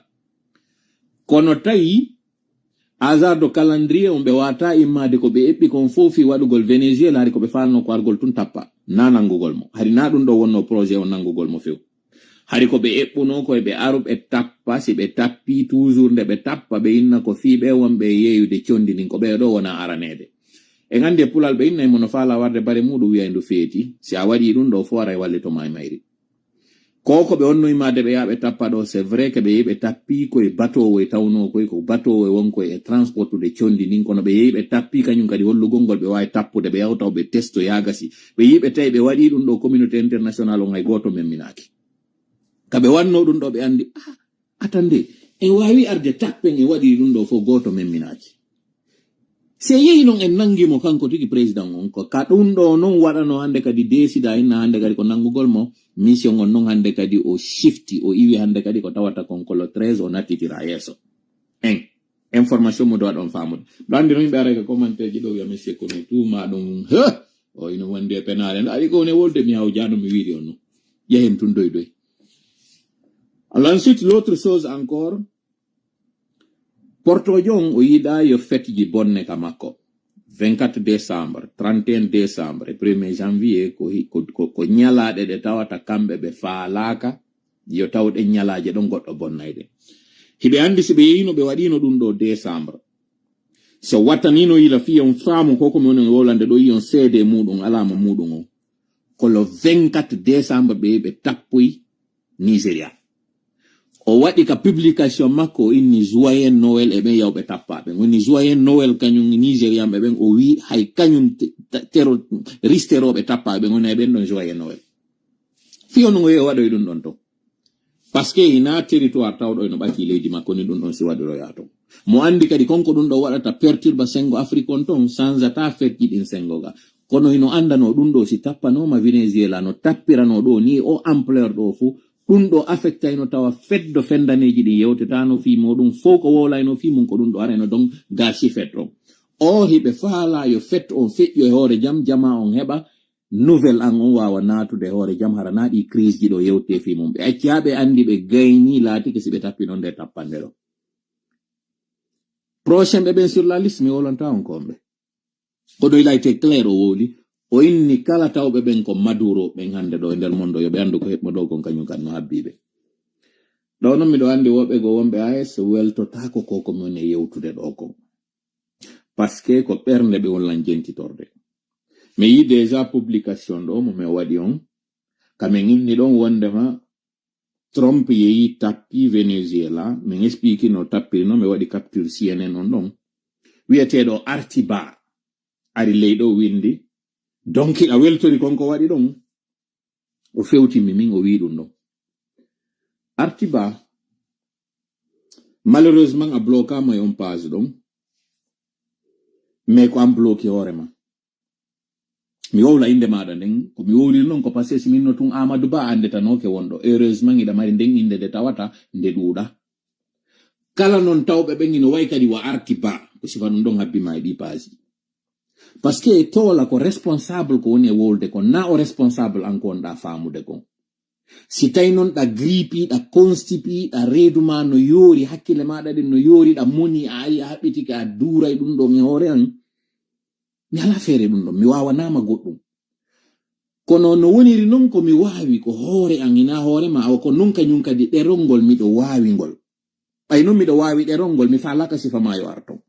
Kono tawi hasard do calendrier on ɓe wata immade ko ɓe eɓɓi kon fof fi waɗugol Venezuela, hari ko ɓe falno ko argol tun tappa. Na nanngugol mo. Hari na ɗum ɗo wonno projet on nanngugol mo few. Hari ko ɓe eɓɓuno ko e ɓe aru ɓe tappa, si ɓe tappi toujours nde ɓe tappa ɓe inna ko fii ɓe wonɓe e yeeyude condi ndin, ko ɓe ɗo wona araneede. E nganndi e pulal ɓe innay mo no faala warde bare muɗum wiyay ndu feeti, si a waɗi ɗum ɗo fof aray wallito ma e mayri. Ko ko ɓe wonno immade ɓe yaa ɓe tappa ɗo, c'est vrai que ɓe yehi ɓe tappi koye batoowo e tawno koye ko batoowo e won koye e transportude condi ndin, kono ɓe yehi ɓe tappi kañum kadi hollugol ngol ɓe waawi tappude, ɓe yawta o ɓe testo yaagasi. Ɓe yiɓe tawi ɓe waɗi ɗum ɗo communauté international on hay gooto memminaaki. Ka ɓe wanno ɗum ɗo ɓe anndi, ah, attendez, en waawi arde tappen en waɗi ɗum ɗo fof gooto memminaaki. Si en yehi non en nanngi mo kanko tigi président on, ko ka ɗum ɗo non waɗano hannde kadi décida inna hannde kadi ko nanngugol mo mission on non hannde kadi o shifti, o iwi hannde kadi ko tawata kon ko le treize o nattitira yeeso. En, information mo dowa ɗon faamude. Ɗo anndi non yimɓe aray ka commentaire ji ɗo wiya monsieur Kone tuuma ɗum, he! O ino wondi e penaale. Nda ari ko woni wolde mi hawjano mi wiiri on non. Yahen tun doy doy. Alors ensuite, l'autre chose encore, portojo on o yiɗa yo fête ji bonne ka makko. Vingt-quatre décembre, trente et un décembre, et premier janvier ko, hi- ko, ko, ko ñalaaɗe ɗe tawata kamɓe ɓe faalaaka yo taw ɗen ñalaaje ɗon goɗɗo bonnayde. Hiɓe anndi si ɓe yeyino ɓe waɗino ɗum ɗo décembre, so wattanino yila fii on faamu ko ko mi woni wowlande ɗo, yi on seede muɗum alaama muɗum on, ko le vingt-quatre décembre ɓe ɓe tappoy Nigeria. O waɗi ka publication makko, o inni joyeux Noël e ɓen yawɓe tappaaɓe. Woni joyeux Noël kañum Nigérianɓe ɓen, o wi hay kañum te- te- tero- risterooɓe tappaaɓe ɓen woni hay ɓen ɗon joyeux Noël. Fii on o waɗoy ɗum ɗon to. Parce que hina territoire tawɗo eno ɓaki leydi makko ni ɗum ɗon si waɗiroya to. Mo anndi kadi konko ɗum ɗo waɗata perturba sengo Afrique on ton, sanzata fête ji ɗin sengo ga. Kono hino anndano ɗum ɗo si tappanooma Venezuela no tappirano ɗo ni o ampleur ɗo fuu, ɗum ɗo affectayno tawa feddo fendaneeji ɗin yewtetano fii muɗum fow ko wowlayno fii mum ko ɗum ɗo arayno don gasi fête on. O hiɓe faala yo fête on feƴƴo e hoore jam, jama on heɓa nouvelle an on waawa naatude e hoore jam, hara na ɗi crise ji ɗo yewte fii mum. Ɓe acci haa ɓe anndi ɓe gayni laatike si ɓe tappi non nde tappande ɗo. Prochain ɓe ɓen sur la liste mi wolonta on ko on ɓe. Kono il a été clair o wowli, o inni kala tawɓe ɓen ko Maduro ɓen hannde ɗo e nder mondo yo ɓe anndu ko heɓmo ɗo kon kañum kan no habbi ɓe. Ɗo non miɗo anndi woɓɓe go wonɓe A S weltotaako ko ko mi woni e yewtude ɗo kon. Parce que ko ɓernde ɓe wollan jentitorde. Mi yi déjà publication ɗo mo mi waɗi on, ka min inni ɗon wondema Trump yehi tappi Venezuela, min expliquino tappirino, mi waɗi capture C N N on ɗon. Wi'eteeɗo Artiba ari ley ɗo windi, donc a weltori kon ko waɗi ɗon. O fewtimi min, o wi ɗum ɗon. Artiba, malheureusement a bloquama e on page ɗon, mais ko an bloqué hoore ma. Mi wowla innde maaɗa nden, ko mi wowliri non ko parce que si min no tun Amadou Ba anndetanooke wonɗo. Heureusement hiɗa mari nden innde nde tawata nde ɗuuɗa. Kala non tawɓe ɓen ino wayi kadi wa Arti Ba, ko sifa ɗum ɗon habbi ma e ɗi paaji. Parce que e toola ko responsable ko woni e wowlde kon, na o responsable an ko wonɗa faamude kon. Si tawi non ɗa gripi, ɗa constipi, ɗa reedu ma no yoori, hakkille maɗa ɗen no yoori, ɗa moni, a ari a haɓɓitike a duuray ɗum ɗon e hoore an, mi alaa feere ɗum ɗon, mi waawanaama goɗɗum. Kono no woniri non ko mi waawi ko hoore an, hinaa hoore ma, awa ko non kañum kadi ɗerol ngol miɗo waawi ngol. Ɓay non miɗo waawi ɗerol ngol, mi faalaaka sifa ma yo ar ton.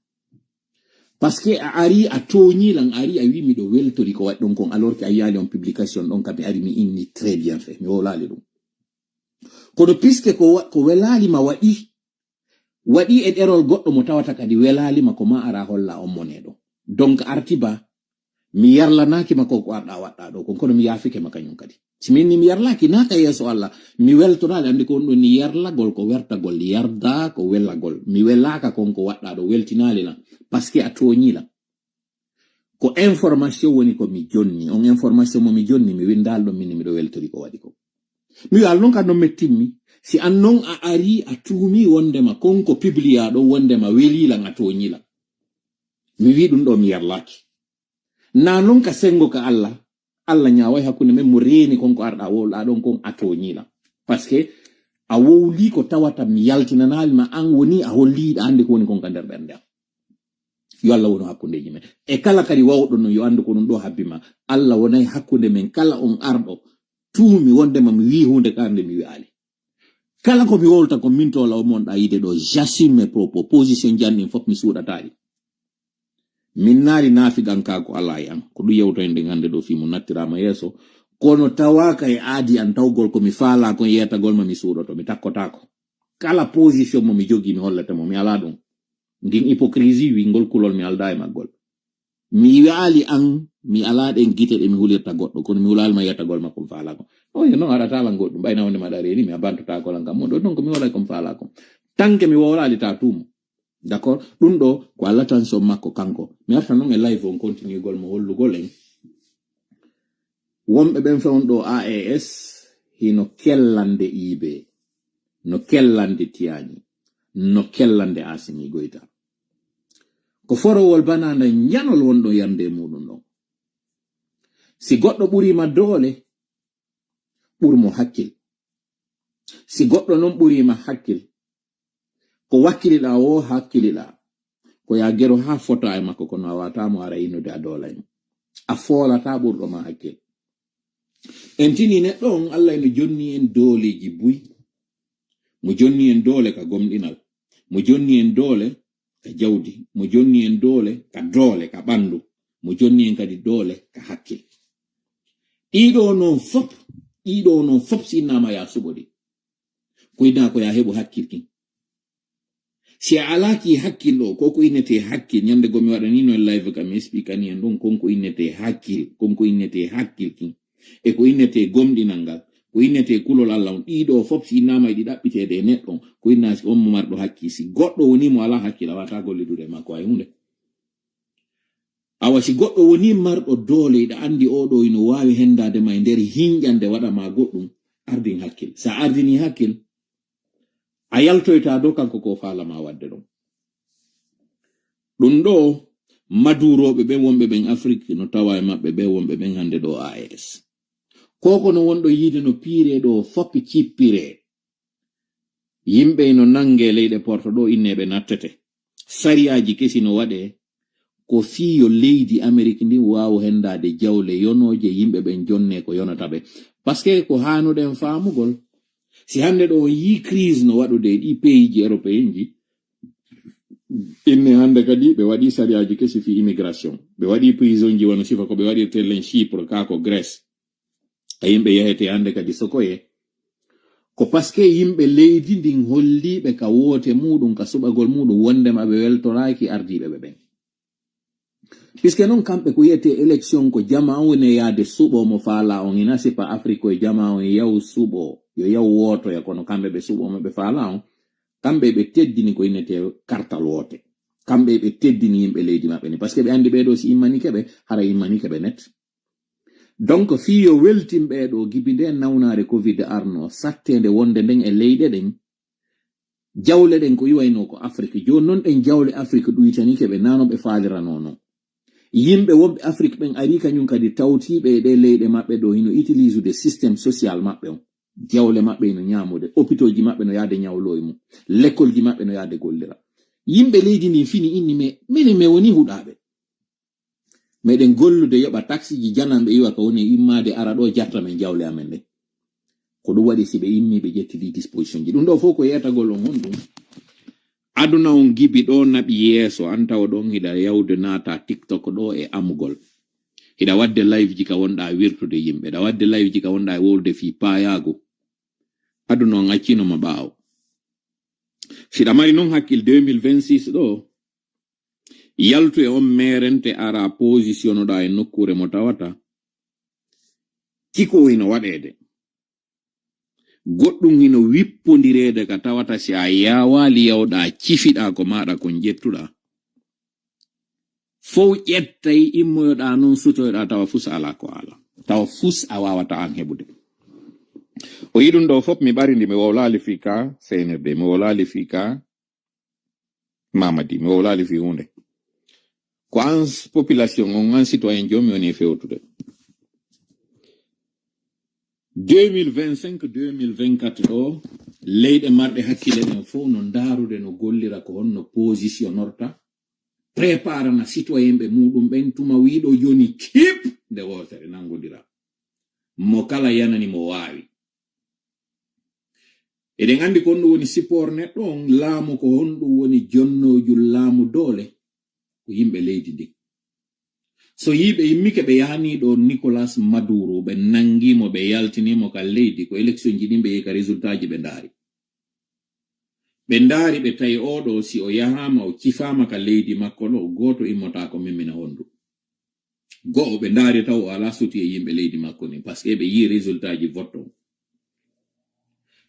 Parce que a ari a tooñi lan, a ari a wi miɗo weltori ko waɗi ɗon kon, alors que a yiyaali on publication ɗon ka mi ari mi inni très bien fait, mi wowlaali ɗum. Kono puisque ko wa- ko welaali ma waɗi, waɗi e ɗerol goɗɗo mo tawata kadi welaali ma, ko ma ara holla on moneɗo. Donc Arti Ba, mi yarlanaaki ma ko ko arɗa waɗɗa ɗo kon, kono mi yaafike ma kañum kadi. Si min ni mi yarlaaki naaka yeeso Allah, mi weltoraali, anndi ko on ɗon ni yarlagol ko wertagol, yarda ko welagol. Mi welaaka kon ko waɗɗa ɗo, weltinaali lan. Parce que a tooñi lan. Ko information woni ko mi jonni. On information mo mi jonni, mi windaali ɗon min ni miɗo weltori ko waɗi ko. Mi wi'al non ka non mettimmi. Si an non a ari a tuumi wondema kon ko publia ɗo wondema weli lan a tooñi lan. Mi wi ɗum ɗo mi yarlaaki. Na non ka sengo ka Allah, Allah ñaaway hakkunde men mo reeni kon ko arɗa wowla ɗon kon a tooñi lan. Parce que a wowli ko tawata mi yaltinanaali ma, an woni a holli ɗa anndi ko woni kon ka nder ɓernde am. Yo Allah wonu hakkundeji men. E kala kadi wawɗo non yo anndu ko ɗum ɗo habbi ma. Allah wonay hakkunde men kala on arɗo tuumi wondema mi wi hunde ka nde mi wi'aali. Kala ko mi wowlta ko min toola o mon ɗa yide ɗo, j'assume mes propos, position jannin fof mi suuɗataɗi. Min naali naafiqankaaku alaa e an. Ko ɗum yewtoyen ɗen hannde ɗo fii mo nattiraama yeeso. Kono tawaaka e aadi an tawgol ko mi faalaa kon yeetagol ma mi suuɗoto, mi takkotaako. Kala position mo mi jogii mi hollata mo, mi alaa ɗum. Ngin hypocrisie wingol kulol mi aldaa e maggol. Mi wi'aali an, mi alaa ɗen gite ɗe mi hulirta goɗɗo, kono mi hulaali ma yeetagol ma ko mi faalaa kon. O yo non aɗa taalan goɗɗum, ɓay na wonde maɗa reeni mi a bantotaako lan kam mo ɗo, donc mi wowlay ko mi faalaa kon. Tanke mi wowlaali ta tuumo. D'accord? Ɗum ɗo ko Allah tan son makko kanko. Mi arta non e live on continuegol mo hollugol en. Wonɓe ɓen fewon ɗo A E S hino kellande Ibe, no kellande Tiyani, no kellande Asimi Goyta. Ko forowol bananda ñanol wonɗo yande e muɗum ɗon. Si goɗɗo ɓurima doole, ɓur mo hakkil. Si goɗɗo noon ɓuriima hakkil, ko wakkiliɗaa o hakkiliɗaa, ko ya gero haa fota e makko, kono a waata mo ara innude a doolay mo. A foolata ɓurɗo ma hakkil. En tini neɗɗo on, Allah eno jonni en dooleeji buy. Mo jonni en doole ka gomɗinal. Mo jonni en doole ka jawdi. Mo jonni en doole ka doole, ka ɓanndu. Mo jonni en kadi doole ka hakkil. Ɗiɗo noon fop, ɗiɗo noon fop si innama ya suɓoɗi. Ko inna ko ya heɓu hakkil kin. Si a alaki hakkil ɗo, ko ko innete hakkil, ñande go mi waɗani no live kam, mi explique ani en ɗum, kon ko innete hakkil, kon ko innete hakkil kin. E ko innete gomɗinal ngal, ko innete kulol Allah on, ɗiɗo fop si innama e ɗi ɗaɓɓiteede e neɗɗo on, ko inna si on mo marɗo hakkil, si goɗɗo woni mo ala hakkil, a wata gollidude e makko hay hunde. Awa si goɗɗo woni marɗo doole, iɗa andi oɗo ino waawi hendaade ma e nder hinƴande waɗa ma goɗɗum, ardin hakkil. Sa ardini hakkil, a yaltoyta dow kanko ko faalama wadde ɗon. Ɗum ɗo, maduroɓe ɓen wonɓe ɓen Afrik no tawa e maɓɓe ɓe wonɓe ɓen hannde ɗo A E S. Koko no wonɗo yiide no piire ɗo foppi cippire. Yimɓe no nange leyɗe porto ɗo inneɓe nattete. Sariyaaji kesi no waɗe ko fii yo leydi Amerik ndin waawu hendaade jawle yonooje yimɓe ɓen jonne ko yonata ɓe. Parce que ko haanuɗen faamugol, si hannde ɗo on yii crise no waɗude e ɗi pays ji européen ji, inne hannde kadi ɓe waɗi sariyaaji kesi fii immigration. Ɓe waɗi prison ji wano sifa ko ɓe waɗirte len Chypre, ka ko Grèce. A yimɓe yahete hannde kadi sokoye. Ko parce que yimɓe leydi ndin holliiɓe ka woote muɗum, ka suɓagol muɗum, wondema ɓe weltoraaki ardiiɓe ɓe ɓen. Puisque non kamɓe ko wiyete élection ko jama on woni yaade suɓo mo faala on, ina sipa Afrique ko jama on yaw suɓo, yo yaw wootoya, kono kamɓe ɓe suɓo mo ɓe faala on, kamɓe ɓe teddini ko innete kartal woote. Kamɓe ɓe teddini yimɓe leydi maɓɓe ni, parce que ɓe andi ɓe ɗo si immanike ɓe, hara immanike ɓe net. Donc, fii yo weltin ɓe ɗo gibi nde nawnaare covid arno, sattende wonde nden e leyɗe ɗen, jawle ɗen ko iwayno ko Afrique. Jooni non ɗen jawle Afrique ɗuytanike ɓe, nano ɓe faalirano non. Yimɓe wonɓe Afrique ɓen ari kañum kadi tawtiiɓe e ɗe leyɗe maɓɓe ɗo hino utilise de système social maɓɓe on. Jawle maɓɓe hino ñaamude, hôpitaux ji maɓɓe no yaade ñawlo e mum, l'école ji maɓɓe no yaade gollira. Yimɓe leydi ndin fini inni, mais minen mi woni huɗaaɓe. Meɗen gollude yoɓa taxi ji jananɓe iwa ka woni e immaade ara ɗo jatta men jawle amen ɗen. Ko ɗum waɗi si ɓe immi ɓe ƴetti ɗi disposition ji. Ɗum ɗo fof ko yeetagol on honɗum. Aduna on gibi ɗo naɓi yeeso, an tawa ɗon hiɗa yawde naata TikTok ɗo e amugol. Hiɗa waɗde live ji ka wonɗa wirtude yimɓe, hiɗa waɗde live ji ka wonɗa e wowlude fii paayaagu. Aduna on accino ma ɓaawo. Siɗa mari non hakkil deux mille vingt-six ɗo, yaltu e on meerente ara positionnoɗa e nokkuure mo tawata ciko hino waɗeede. Goɗɗum hino wippondireede ka tawata si a yaawaali yawɗa cifiɗa ko maɗa kon ƴettuɗa. Fow ƴettay immoyoɗa non sutoyoɗa tawa fus ala ko ala. Tawa fus a wawata an heɓude. O yi ɗum ɗo fof mi ɓarindi mi wowlaali fii ka C N R D, mi wowlaali fii ka Mamadi, mi wowlaali fii huunde. Ko an s-, population on, an citoyen jomi woni e fewtude. Deux mille vingt-cinq, deux mille vingt-quatre ɗo, leyɗe marɗe hakkille ɗen fof no ndaarude no gollira ko honno positionnorta, préparana citoyen ɓe muɗum ɓen tuma wiiɗo jooni kip nde wootere nangodira. Mo kala yanani mo waawi. Eɗen anndi ko honɗum woni support neɗɗo on, laamu ko honɗum woni jonnooju laamu doole, ko yimɓe leydi ndin. So yimɓe immike ɓe yahanii ɗo Nicolas Maduro, ɓe nangii mo, ɓe yaltinii mo ka leydi, ko élection ji ɗin ɓe yehi ka résultat ji ɓe ndaari. Ɓe ndaari ɓe tawi oɗo si o yahaama o cifaama ka leydi makko ɗo, gooto immotaako memmina hondu. Go'o ɓe ndaari taw o alaa suti e yimɓe leydi makko ni, parce que ɓe yii résultat ji vote on.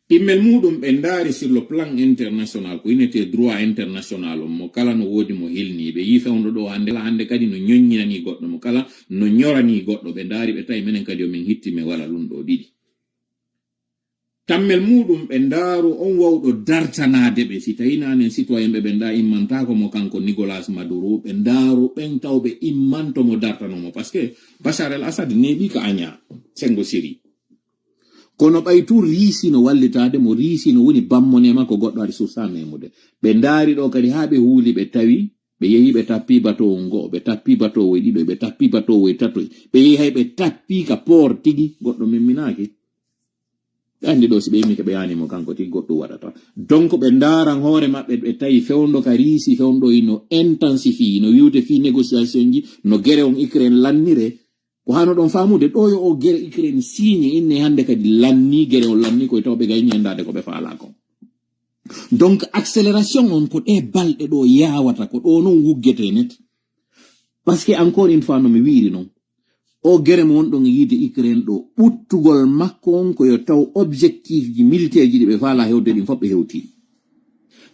Ɗimmel muɗum ɓe ndaari sur le plan international, ko innete droit international on, mo kala no woodi mo hilni. Ɓe yii fewndo ɗo hannde, kala hannde kadi no ñoññinani goɗɗo, mo kala no ñorani goɗɗo. Ɓe ndaari ɓe tawi menen kadi o min hitti, min wala ɗum ɗo ɗiɗi. Tammel muɗum ɓe ndaaru on wawɗo dartanaade ɓe. Si tawi nanen citoyen ɓe ɓen ɗa immantaako mo kanko Nicolas Maduro, ɓe ndaaru ɓen taw ɓe immanto mo dartano mo. Parce que Bachar el Assad neeɓi ka Aña, sengo Syrie. Kono ɓay tun Riisi no wallitaade mo, Riisi no woni bammo ne makko, goɗɗo ari suusa memude. Ɓe ndaari ɗo kadi haa ɓe huuli, ɓe tawi, ɓe yehi, ɓe tappi batowo ngo, ɓe tappi batowo e ɗiɗo, ɓe tappi batowo e tatoy. Ɓe yehi hay ɓe tappi ka port tigi, goɗɗo memminaaki. Ɓe anndi ɗo si ɓe yimike ɓe yani mo kanko tigi goɗɗum waɗata. Donc ɓe ndaaran hoore maɓɓe, ɓe tawi fewndo ka Riisi, fewndo ino intensifie, no wiwte fii négociation ji, no gere on Ukraine lannire. Ko hano ɗon faamude ɗo yo o gere Ukraine signe inne hannde kadi lanni, gere on lanni koye taw ɓe gayni e ndaade ko ɓe faalaa kon. Donc accélération on ko ɗe balɗe ɗo yawata, ko ɗo non wuggete net. Parce que encore une fois no mi wi'iri non, o gere mo wonɗon e yiide Ukraine ɗo, ɓuttugol makko on ko yo taw objectif ji militaire ji ɗi ɓe faalaa hewde ɗin fof ɓe hewti.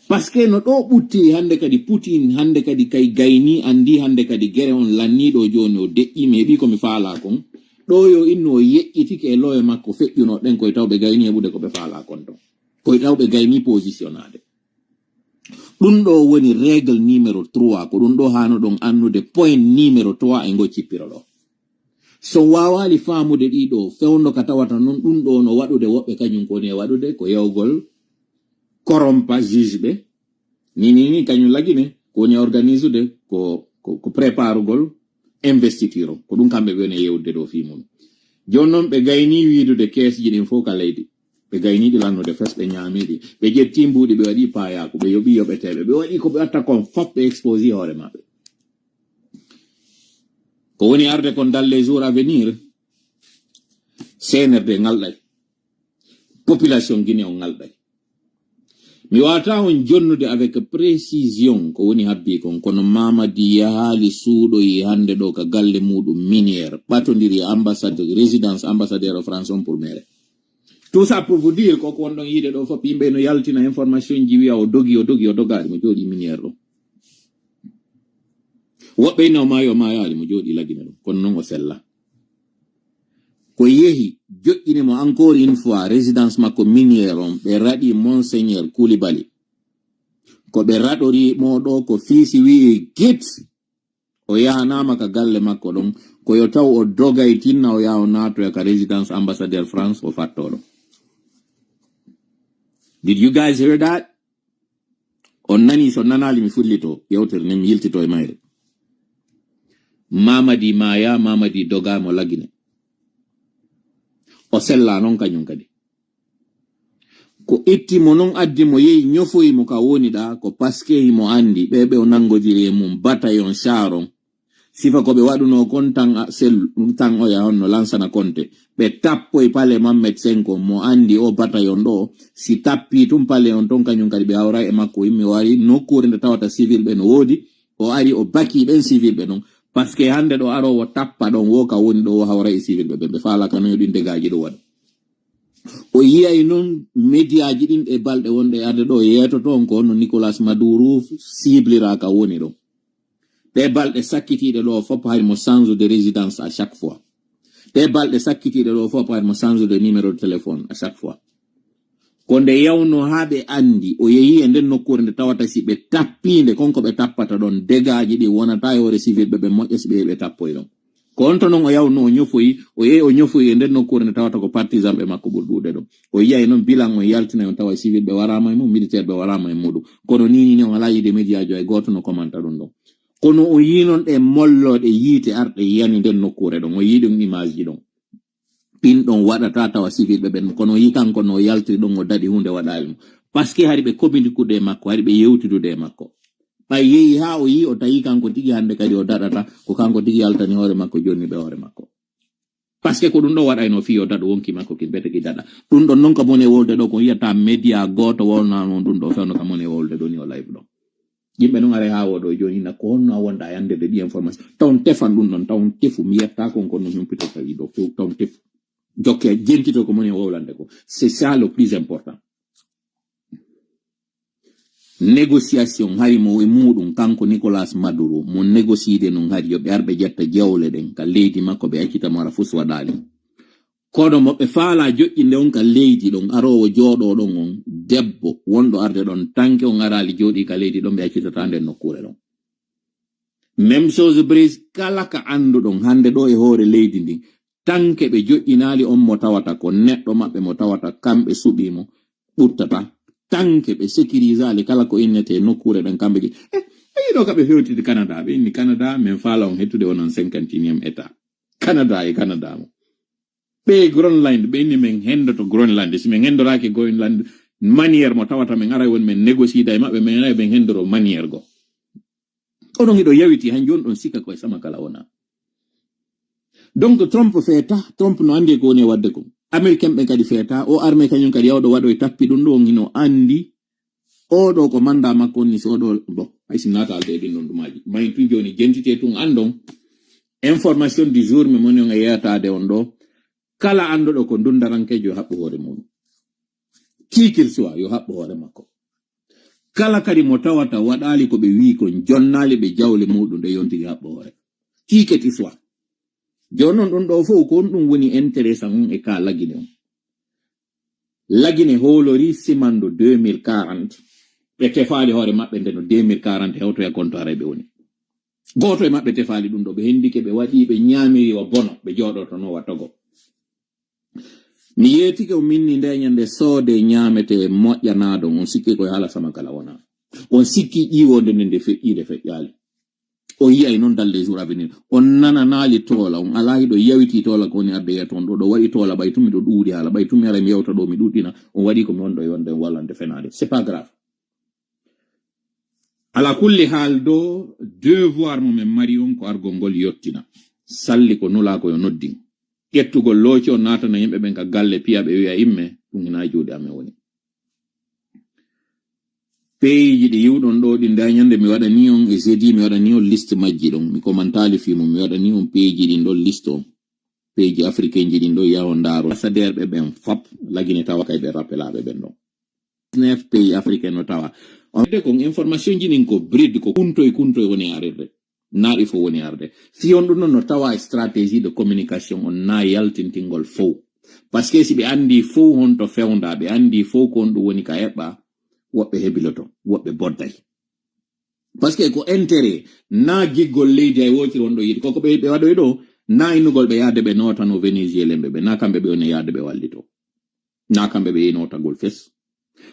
Parce que no ɗo ɓutti hannde kadi Putin, hannde kadi kay gayni, anndi hannde kadi gere on lanni ɗo jooni o deƴƴi, mi heɓi ko mi faalaa kon. Ɗo yo innu o yeƴƴitike e lowe makko feƴƴuno ɗen koye taw ɓe gayni heɓude ko ɓe faalaa kon ton. Koye taw ɓe gayni positionnaade. Ɗum ɗo woni règle numéro trois, ko ɗum ɗo hano ɗon annude point numéro trois e ngo cippiro ɗo. So waawali faamude ɗi ɗo, fewndo ka tawata non ɗum ɗo no waɗude woɓɓe kañum ko woni e waɗude ko yewgol korompa juge ɓe. Ni, ni, ni kañum lagine ko woni e organisude ko, ko, ko préparugol investiture o. Ko ɗum kamɓe ɓe woni e yewdude ɗo fii mum. Jooni non ɓe gayni wiidude keesji ɗin fof ka leydi. Ɓe gayni ɗi lannude fes, ɓe ñaami ɗi. Ɓe ƴetti mbuuɗi, ɓe waɗi paayaaku, ɓe yoɓi yoɓeteeɓe. Ɓe waɗi ko ɓe watta kon fof, ɓe exposi hoore maɓɓe. Ko woni arde kon dans les jours à venir, C N R D ngalɗay. Population Guinée on ngalɗay. Mi wata on jonnude avec précision ko woni habbi kon, kono Mamadi yahaali suuɗoyi hannde ɗo ka galle muɗum minière, ɓatondiri e ambassade, résidence ambassadeur o France on pour mere. Tout ça pour vous dire, ko ko wonɗon yiide ɗo fof, yimɓe no yaltina information ji, wiya o dogi, o dogi, o dogaali, mo jooɗi minière ɗo. Woɓɓe ina o maayi, o maayaali, mo jooɗi lagine ɗum, kono non o sella. Ko yehi, joƴƴini mo encore une fois, résidence makko minière on, ɓe raɗi Monseigneur Koulibaly. Ko ɓe raɗori mo ɗo, ko fiisi wi'i git, o yahanama ka galle makko ɗon, ko yo taw o dogay tinna o yaha o naatoya ka résidence ambassadeur France o fatto ɗon. Did you guys hear that? On nani? So nanaali mi fullito yewtere nden mi yiltito e mayre. Mamadi maaya, Mamadi doga mo lagine. O sella non kañum kadi. Ko itti mo non addi mo yehi ñofoyi mo ka woni ɗa, ko parce que himo andi ɓe ɓe o nangodiri e mum bataillon char on. Sifa ko ɓe waɗuno kon tan a-, sel-, tan oya honno lansana konte. Ɓe tappoy pale Mammed Senko mo andi o bataillon ɗo. Si tappi tun pale on ton kañum kadi ɓe hawra e makko yimɓe wari nokkure nde tawata civil ɓe no woodi. O ari o baki ɓen civil ɓe non. Parce que hannde ɗo arowo tappa ɗon wo ka woni ɗo o hawra e civil ɓe ɓe ɓe faala ka non yo ɗin dégâts ji ɗo waɗa. O yiyay non médiaji ɗin e balɗe wonɗe arde ɗo yeetoto on ko honno Nicolas Maduro ciblira ka woni ɗo. Ɗe balɗe sakkitiiɗe ɗo fof hari mo change de résidence à chaque fois. Ɗe balɗe sakkitiiɗe ɗo fof hari mo change de numéro de téléphone à chaque fois. Ko nde yawno haa ɓe andi o yehi e nden nokkuure nde tawata si ɓe tappinde kon ko ɓe tappata ɗon dégâts ji ɗi wonata e hoore civil ɓe ɓe moƴƴa si ɓe yehi ɓe tappoy ɗon. Ko on to non o yawno o ñofoyi, o yehi o ñofoyi e nder nokkuure nde tawata ko partisan ɓe makko ɓuri ɗuuɗe ɗon. O yiyay non bilan on yaltinay on tawa civil ɓe waraama e mum, militaire ɓe waraama e muɗum. Kono ni ni ni on alaa yiide médiajo hay gooto no commenta ɗum ɗon. Kono o yii non ɗe mollooɗe yiite arɗe yiyani nder nokkuure ɗon. O yii ɗum image ji ɗon. Ɗin ɗon waɗata tawa civil ɓe ɓen. Kono o yii kanko no o yaltiri ɗon o daɗi huunde waɗaali mo. Parce que hari ɓe communiquude e makko, hari ɓe yewtidude e makko. Ɓay yehi haa o yii o tawi kanko tigi hannde kadi o daɗata, ko kanko tigi yaltani hoore makko, jonni ɓe hoore makko. Parce que ko ɗum ɗo waɗayno fii o daɗo wonki makko kin bete ki daɗa. Ɗum ɗon non ka mone wolde ɗo ko yiyata média gooto wolnano ɗum ɗo fewno ka mone wolde ɗo ni o live ɗo. Yimɓe non are haa woɗo jooni na ko honno a wonda e anndirde ɗi information. Tawon tefan ɗum ɗon, tawon tefu mi yetta kon kono humpito tawi ɗo few, tawon tefu. Jokke jentito ko mone wowlande ko. C'est ça le plus important. Négociation hari mo e muɗum kanko Nicolas Maduro mo négociide non hari yo ɓe ar ɓe ƴetta jawle ɗen ka leydi makko ɓe accita mo ara fus waɗaali. Kono mo ɓe faala joƴƴinde on ka leydi ɗon aroowo jooɗo ɗon on debbo wonɗo arde ɗon tanke on araali jooɗi ka leydi ɗon ɓe accitata nden nokkuure ɗon. Même chose brise kala ka annduɗon hannde ɗo e hoore leydi ndin. Tanke ɓe joƴƴinaali on mo tawata ko neɗɗo maɓɓe mo tawata kamɓe suɓii mo ɓurtata. Tanke ɓe sécurisaali kala ko innetee nokkuure ɗen kamɓe je-, eh, eh, ɗo ka ɓe fewtiti Canada, ɓe inni Canada, men faala on hettude onon cinquante et unième état. Canada e Canada mo. Ɓe Groenland, ɓe inni men hendoto Groenland. Si men hendoraaki Groenland, manière mo tawata men aray woni men négociida e maɓɓe, men aray men hendoro manière go. Onon hiɗo yawiti han jooni ɗon sikka koye sama kala wona. Donc Trump feeta, Trump no andi ko woni e wadde ko. Américain ɓen kadi feeta, o armée kañum kadi yawɗo waɗo e tappi ɗum ɗo, on hino andi. Oɗo ko manda makko on ni, si oɗo, bon, hay si naata alde e ɗin ɗon ɗumaaji. Mayin tun jooni jentite tun andon. Information du jour mi moni on e yeetaade on ɗo. Kala anduɗo ko dundarankeejo yo haɓɓu hoore mum. Qui qu'il soit, yo haɓɓu hoore makko. Kala kadi mo tawata waɗaali ko ɓe wi'i kon, jonnaali ɓe jawle muɗum ɗe yontigi haɓɓu hoore. Qui que tu sois. Jooni non ɗum ɗo fof ko on ɗum woni intéressant on e ka Lagine on. Lagine hoolori simando deux mille quarante. Ɓe tefaali hoore maɓɓe nde no deux mille quarante hewtoya konto aray ɓe woni. Gooto e maɓɓe tefaali ɗum ɗo, ɓe hendike, ɓe waɗi, ɓe ñaamiri wa bono, ɓe jooɗotono wa togo. Mi yeetike o minni nde ñande soode ñaamete moƴƴanaaɗo, on sikki koye haala sama kala wona. On sikki ƴiwonde nde nde feƴƴiide feƴƴaali. O yiyay noon dans les jours à venir. On nananaali toola, on alaa hiɗo yawiti toola ko woni adde yeeto on ɗo, ɗo waɗi toola ɓay tumi ɗo ɗuuɗi haala, ɓay tumi ara mi yewta ɗo mi ɗuɗɗina, on waɗi ko mi wonɗo e wonde on wallande fenaade. C'est pas grave. Ala kulli haal do devoir mo men mari on ko argol ngol yottina. Salli ko nulaa ko yo noddin. Ƴettugol looci on naatana yimɓe ɓen ka galle piya ɓe wi'a imme, ɗum hinaa juuɗe amen woni. Peeji ɗi yiwɗon ɗo ɗi nda ñande mi waɗani on e jeudi mi waɗani on liste majji ɗon. Mi komantaali fii mum mi waɗani on peeji ɗin ɗon liste on. Peeji africain ji ɗin ɗo yaho ndaaro. Ambassadeur ɓe ɓen fop Lagine tawa kay ɓe rappelaaɓe ɓen ɗon. dix-neuf pays africain no tawa. On de kon information ji ɗin ko bride ko kuntoy kuntoy woni arirde. Naa ɗi fof woni arde. Si on ɗum ɗon no tawa e stratégie de communication on naa yaltintingol fow. Parce que si ɓe anndi fow honto fewnda, ɓe anndi fow ko on ɗum woni ka eɓɓa, woɓɓe hebiloto, woɓɓe bodday. Parce que ko intérêt, naa giggol leydi ay woociri won ɗo yiɗi. Koko ɓe, ɓe waɗoy ɗo, naa innugol ɓe yaade ɓe nootano Vénézuélien ɓe, ɓe naa kamɓe ɓe woni yaade ɓe wallito. Naa kamɓe ɓe yehi nootagol fes.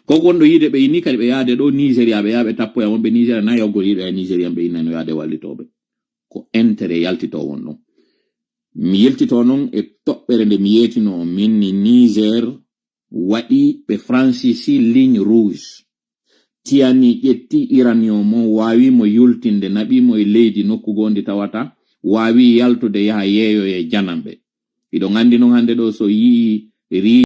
Koko won ɗo yiide ɓe inni kadi ɓe yaade ɗo Nigeria, ɓe yaha ɓe tappoya wonɓe Nigeria, naa yawgol yiɗo e Nigerian ɓe innano yaade wallitooɓe. Ko intérêt yaltito won ɗon. Mi yiltito noon e toɓɓere nde mi yeetino on, min ni Niger waɗi ɓe Francis ligne rouge. Tiyani ƴetti uranium on, waawi mo yultinde, naɓi mo e leydi nokku goo ndi tawata, waawi yaltude yaha yeeyoya e jananɓe. Hiɗon anndi noon hannde ɗo so yi'i ri-